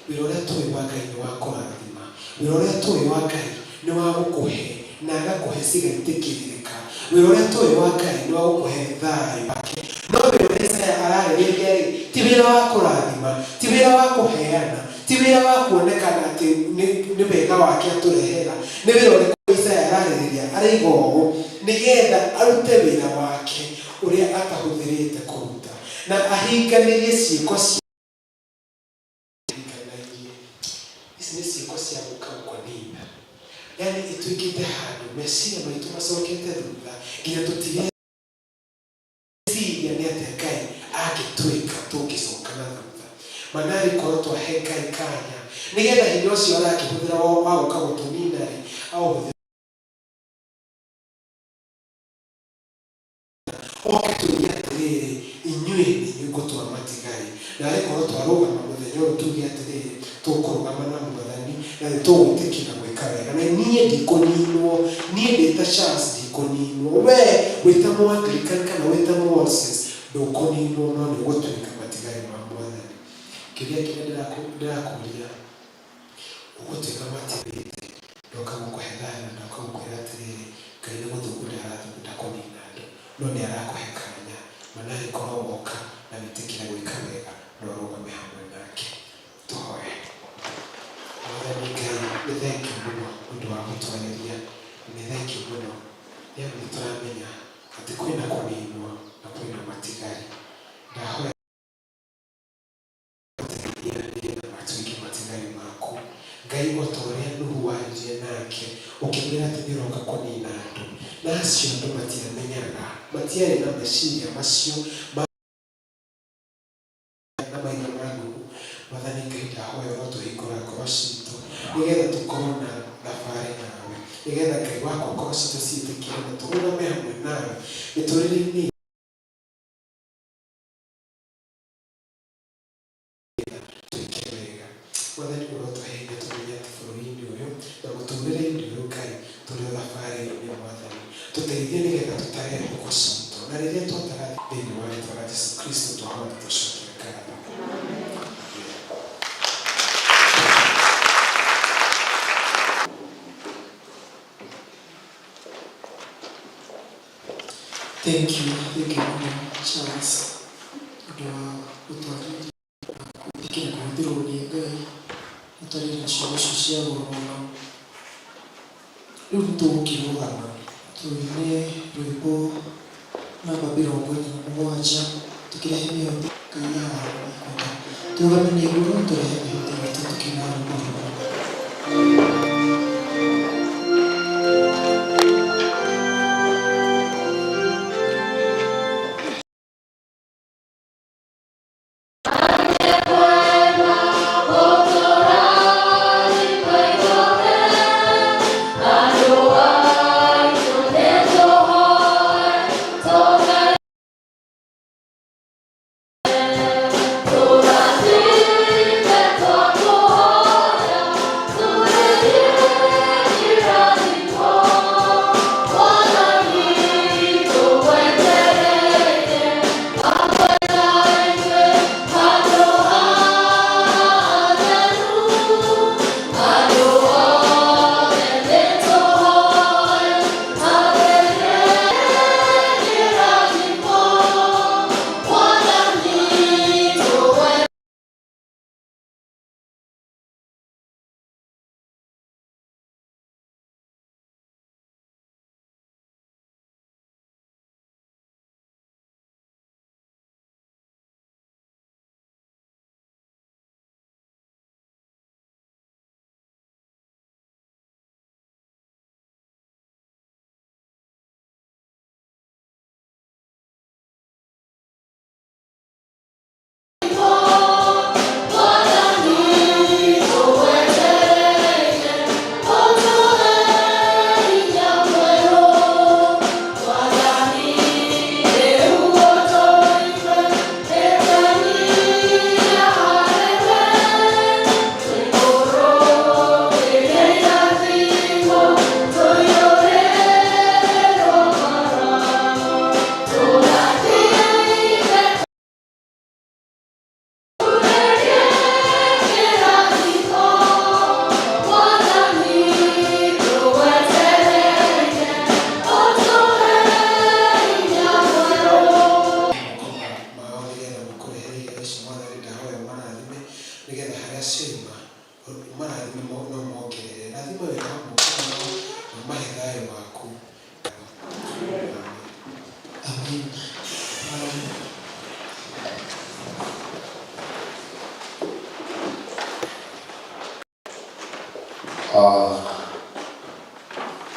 Wĩra ũrĩa tũĩ wa Ngai nĩ wa kũrathima. Wĩra ũrĩa tũĩ wa Ngai nĩ wa gũkũhe na agakũhe cigaitĩkĩrĩrĩka. Wĩra ũrĩa tũĩ wa Ngai nĩ wa gũkũhe thayũ wake. No wĩra ũrĩa Isaya ararĩrĩria-rĩ, ti wĩra wa kũrathima, ti wĩra wa kũheana, ti wĩra wa kuonekana atĩ nĩ wega wake atũrehera. Nĩ wĩra ũrĩkũ Isaya ararĩrĩria? Aroiga ũũ, Nĩgetha arute wĩra wake ũrĩa atahũthĩrĩte kũruta, na ahinganĩrie ciĩko cia. Ahinganairie. Ici nĩ ciĩko cia gũka gũkũnina. Yaani ituĩkĩte handũ meciria maitũ macokete thutha nginya tũtireciria nĩ atĩa Ngai angĩtwĩka tũngĩcoka na thutha. Ma narĩ korwo twahe Ngai kanya nĩgetha hinya ũcio arakĩhũthĩra wa gũka gũtũnina-rĩ, aũhũthĩre. Oke tũrie atĩrĩrĩ, inyuĩ nĩ inyuĩ ngũtua matigari. Naarĩ korwo twarũgama mũthenya ũyũ tuuge atĩrĩrĩ, tũkũrũgama na Mwathani, na nĩ tũgwĩtĩkĩra gwĩka wega. Na niĩ ndikũninwo, niĩ ndĩ ta Charles ndikũninwo, wee wĩ ta Mũanglican kana wĩ ta Mũwalses ndũkũninwo, no nĩ ũgũtuĩka matigari ma Mwathani. Kĩũria kĩrĩa ndĩrakũria, ũgũtuĩka matigari. Ndoka gũkũhe thayũ na ndoka gũkwĩra atĩrĩrĩ, Ngai nĩ gũthugunda arathugunda kũnina andũ, no nĩ arakũhe kanya, ma nawe korwo woka na wĩtĩkĩre gwĩka wega na ũrũgame hamwe nake. Tũhoe. Mwathani Ngai, nĩ thengiũ mũno nĩ ũndũ wa gũtwarĩria, na nĩ thengiũ mũno nĩ amu nĩ tũramenya atĩ kwĩna kũninwo na kwĩna matigari. Ndahoya. Ũteithia nĩgetha matuĩke matigari maku. Ngai, o ta ũrĩa Nuhu waririe nake, ũkĩmwĩra atĩ nĩũroka kũnina andũ, na acio andũ matiamenyaga, matiarĩ na meciria macio ma na maitho ma Nuhu. Mwathani Ngai, ndahoya ũrotũhingũra ngoro citũ, nĩgetha tũkorwo na thabarĩ nawe, nĩgetha Ngai wakwa ngoro citũ ciĩtĩkĩre na tũrũgame hamwe nawe mĩtũrĩre-inĩ. Twĩke wega. Mwathani ũrotũhe hinya tũmenye atĩ bũrũri-inĩ ũyũ na mũtũrĩre-inĩ ũyũ Ngai tũrĩ o thabarĩ-inĩ Mwathani. Tũteithie nĩgetha tũtare thikũ citũ na rĩrĩa twatara thĩinĩ wa rĩtwa rĩa Jesu Kristo twahoya na twacokia ngatho. Amen.
Thank you, thank you mũno Charles ũndũ wa gũtwarĩria na gwĩtĩkĩra kũhũthĩrwo nĩ Ngai gũtwarĩria ciugo icio cia goro mũno. Rĩu nĩ tũgũkĩrũgama tũine rwĩmbo namba 47 tũkĩrehe mĩhothi. Ngai haha nĩ ekwenda tũrũgame na igũrũ tũrehe mĩhothi itũ tũkĩina rwĩmbo rũrũ.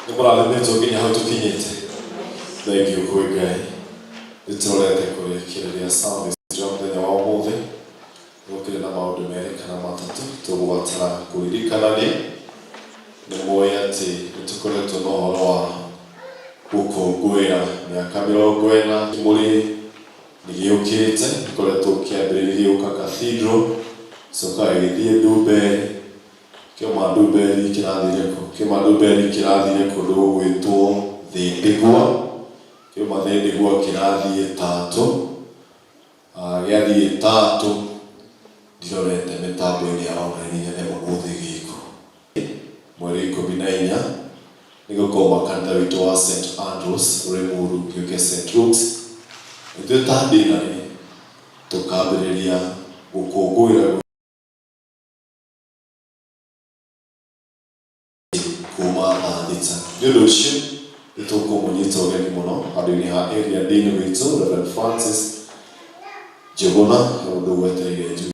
Nĩ mũrathimĩtwo nginya hau tũkinyĩte. Thengiũ kwĩ Ngai. Nĩ tũrorete kũrĩkĩrĩria service ya mũthenya wa ũmũthĩ. Gũkĩrĩ na maũndũ merĩ kana matatũ tũgũbatara kũririkanania. Nĩ mũĩ atĩ nĩ tũkoretwo na ũhoro wa gũkũngũĩra mĩaka 40 kĩmũrĩ nĩ gĩũkĩte, gĩkoretwo kĩambĩrĩirie gĩũka Cathedral, gĩcoka gĩgĩthiĩ Ndumberi, kĩauma Ndumberi kĩrathire kũ? Kĩauma Ndumberi kĩrathire kũndũ gũgwĩtwo Thĩndĩgwa, kĩauma Thĩndĩgwa kĩrathiĩ Tatũ, gĩathiĩ Tatũ ndirorete mĩtambo-inĩ ya online nyone ũmũthĩ gĩkũ. Mweri 14 nĩ gũkauma kanitha witũ wa St Andrews Limuru gĩũke St Luke's. Ithuĩ ta ndinarĩ tũkambĩrĩria gũkũngũĩra kuma thaa 6. Nĩ ũndũ ũcio nĩ tũkũmũnyita ũgeni mũno handũ-inĩ ha area dean witũ Reverend Francis Njũgũna, he ũndũ gwetereire njuge.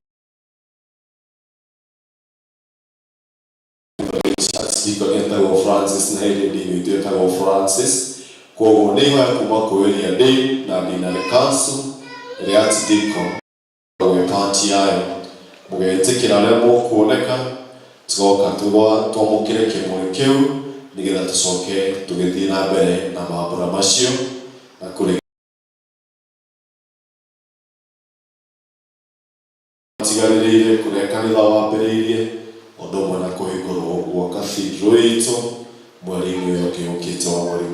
Archdeacon etagwo Francis na area dean witũ etagwo Francis. Kwoguo nĩ ihoya kuma kwĩ area dean na deanery council ĩrĩa Archdeacon gwĩ part yayo. Mũgetĩkĩra arĩa mũkuoneka tũgoka twamũkĩre kĩmũrĩ kĩu nĩgetha tũcoke tũgĩthiĩ na mbere na mambura macio na kũrĩ matigarĩrĩire kũrĩa kanitha wambĩrĩirie ũndũ ũmwe na kũhingũrwo gwa cathedral itũ mweri-inĩ ũyũ ũngĩ ũkĩte wa mweri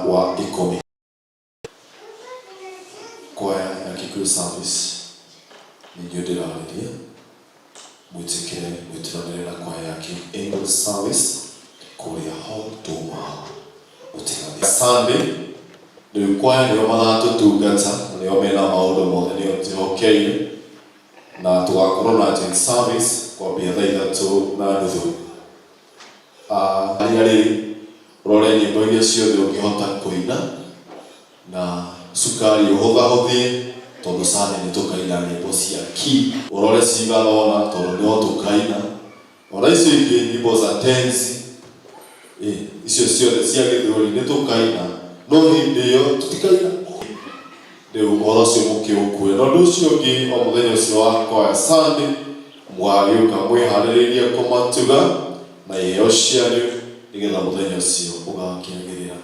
wa 10. Kwaya ya Kikuyu Service nĩ inyuĩ ndĩrarĩria, mwĩtĩkĩre mwĩturanĩre na kwaya ya King Angel Service kũrĩa hall tuma mũtigathiĩ. Sunday rĩu kwaya nĩo maratũtungata na nĩo mena maũndũ mothe nĩo njĩhokeire, na tũgakorwo na joint service kwambia thaa 3:30. Harĩa rĩrĩ ũrore nyĩmbo iria ciothe ũngĩhota kũina na cukari ũhũthahũthie tondũ Sunday nĩ tũkaina nyĩmbo cia key, ũrore cigana ũna tondũ no tũkaina ona icio ingĩ nyĩmbo za tenzi, icio ciothe cia gĩthweri nĩ tũkaina, no hĩndĩ ĩyo tũtikaina. Rĩu ũhoro ũcio mũkĩũkue. Na ũndũ ũcio ũngĩ, o mũthenya ũcio wa kwaya Sunday, mũgagĩũka mwĩharĩrĩirie kũmatuga na iheo cianyu nĩgetha mũthenya ũcio ũgakĩagĩrĩra.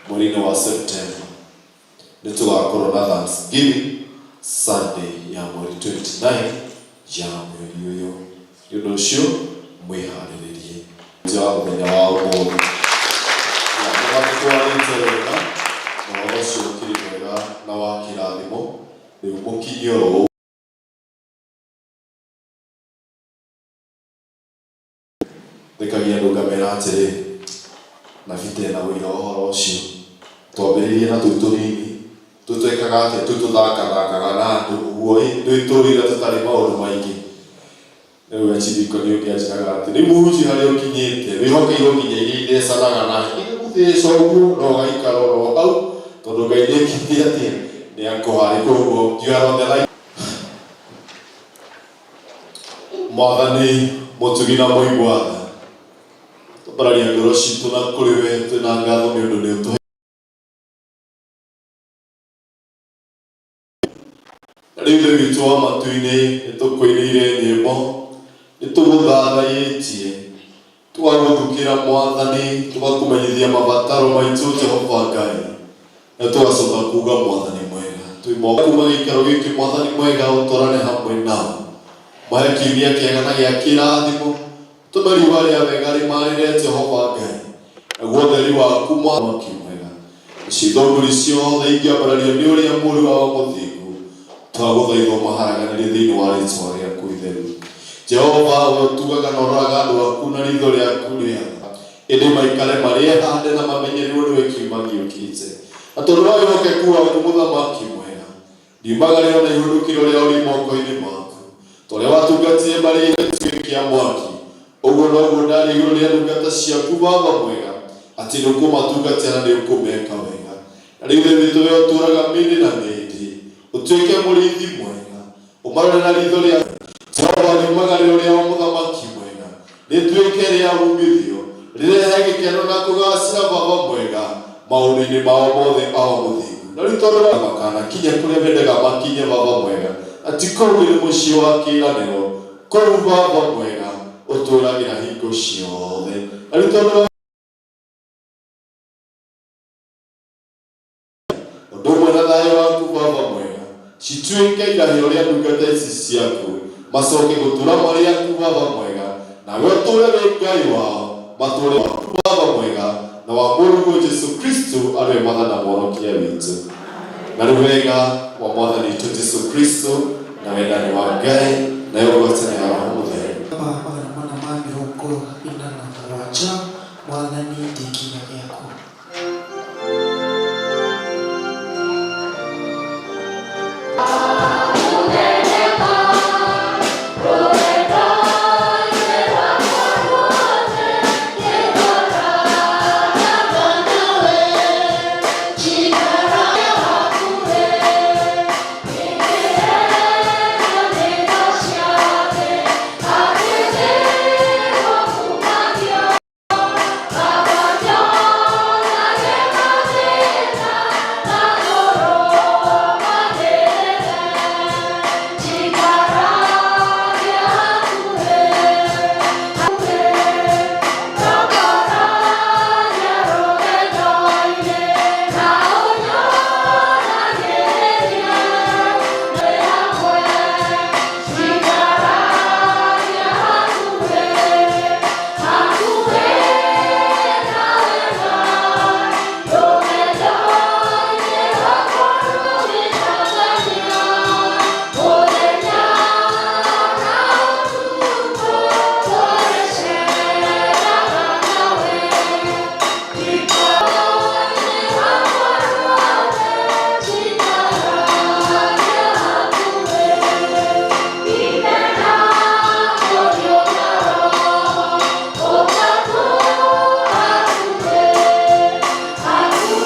Mweri-inĩ wa September nĩ tũgakorwo na Thanksgiving Sunday ya mweri 29 ya mweri ũyũ. Nĩ ũndũ ũcio mwĩharĩrĩrie. Nja wa mũthenya wa ũmũthĩ. Nĩ matũtwarĩte wega na ũhoro ũcio ũkĩrĩ mwega na wa kĩrathimo. Rĩu mũkinye oro ũguo. Thekagia andũ ngamera atĩrĩ, na Peter ena ũira wa ũhoro ũcio. Twambĩrĩirie na tũu tũnini, tũu twekaga atĩa, tũu tũthakathakaga na andũ ũguo ĩ, twĩtũrĩre tũtarĩ maũndũ maingĩ. Rĩu Archdeacon ũngĩ anjĩraga atĩ, rĩu mũhunjia harĩa ũkinyĩte, wĩhokeirwo nginya iria ithecanaga na igagũtheca ũguo, no ũgaikara oro hau, tondũ Ngai nĩekĩte atĩa, nĩakũharĩ. Koguo you are on the right. Mwathani mũtugi na mũigua tha, twambararia ngoro citũ na kũrĩ we twĩna ngatho nĩ ũndũ nĩ ũtũhe Rĩu Ithe witũ wa matu-inĩ, nĩ tũkũinĩire nyĩmbo, nĩ tũgũthathayĩtie, tũgagũthukĩra Mwathani, tũgakũmenyithia mabataro maitũ Jehova Ngai, na tũgacoka kuga Mwathani mwega. Tũima kuma gĩikaro gĩkĩ Mwathani mwega, ũtwarane hamwe nao. Mahe kiumia kĩega na gĩa kĩrathimo, tũme riũa rĩa wega rĩmarĩre Jehova Ngai, naguo ũtheri waku Mwaki mwega. Icio ithũngũri ciothe ingĩambarario nĩ ũrĩa mũũru wa mũthingu, twagũthaitha ũmaharaganĩrie thĩinĩ wa rĩĩtwa rĩaku itheru. Jehova, we ũtugaga na ũroraga andũ aku na riitho rĩaku rĩa tha, ĩndĩ maikare marĩ ehande na mamenyerirwo nĩwe kiuma gĩũkĩte. Na tondũ wa wĩhokeku waku, Mũthamaki mwega, Riumagarĩro na ihũndũkĩro rĩao rĩ moko-inĩ maku. Ta ũrĩa watungatire marĩ gĩtugĩ kĩa mwaki, ũguo noguo ndaria igũrũ rĩa ndungata ciaku, Baba mwega, atĩ nĩũkũmatungatĩra na nĩũkũmeka wega. Na rĩu Ithe witũ, wee ũtũũraga mĩndĩ na mĩndĩ, ũtuĩke mũrĩithi mwega, ũmarore na riitho rĩa. Jehova, riumagarĩro rĩao, Mũthamaki mwega, rĩtuĩke rĩa uumithio. Rĩrehe gĩkeno na kũgacĩra, Baba mwega, maũndũ-inĩ mao mothe ao mũthingu. Na rĩu tondũ makanakinye kũrĩa mendaga makinye, Baba mwega, atĩ kũu nĩ mũciĩ wa kĩĩranĩro, kũu, Baba mwega, ũtũũragĩra hingo ciothe. Na rĩu tondũ ũndũ ũmwe na thayũ waku, Baba mwega, cituĩke irahĩro rĩa ndungata ici ciaku, macoke gũtũra marĩ aku, Baba mwega, nawe ũtũre wĩ Ngai wao, matũre waku, Baba mwega, na wa Mũrũguo Jesu Kristo arĩwe Mwathani na Mũhonokia witũ. Na rĩu wega wa Mwathani witũ Jesu Kristo na wendani wa Ngai nayo ngwatanĩro ya Roho Mũtheru.
Namba 447, Mwathani ndĩ kĩĩga gĩaku.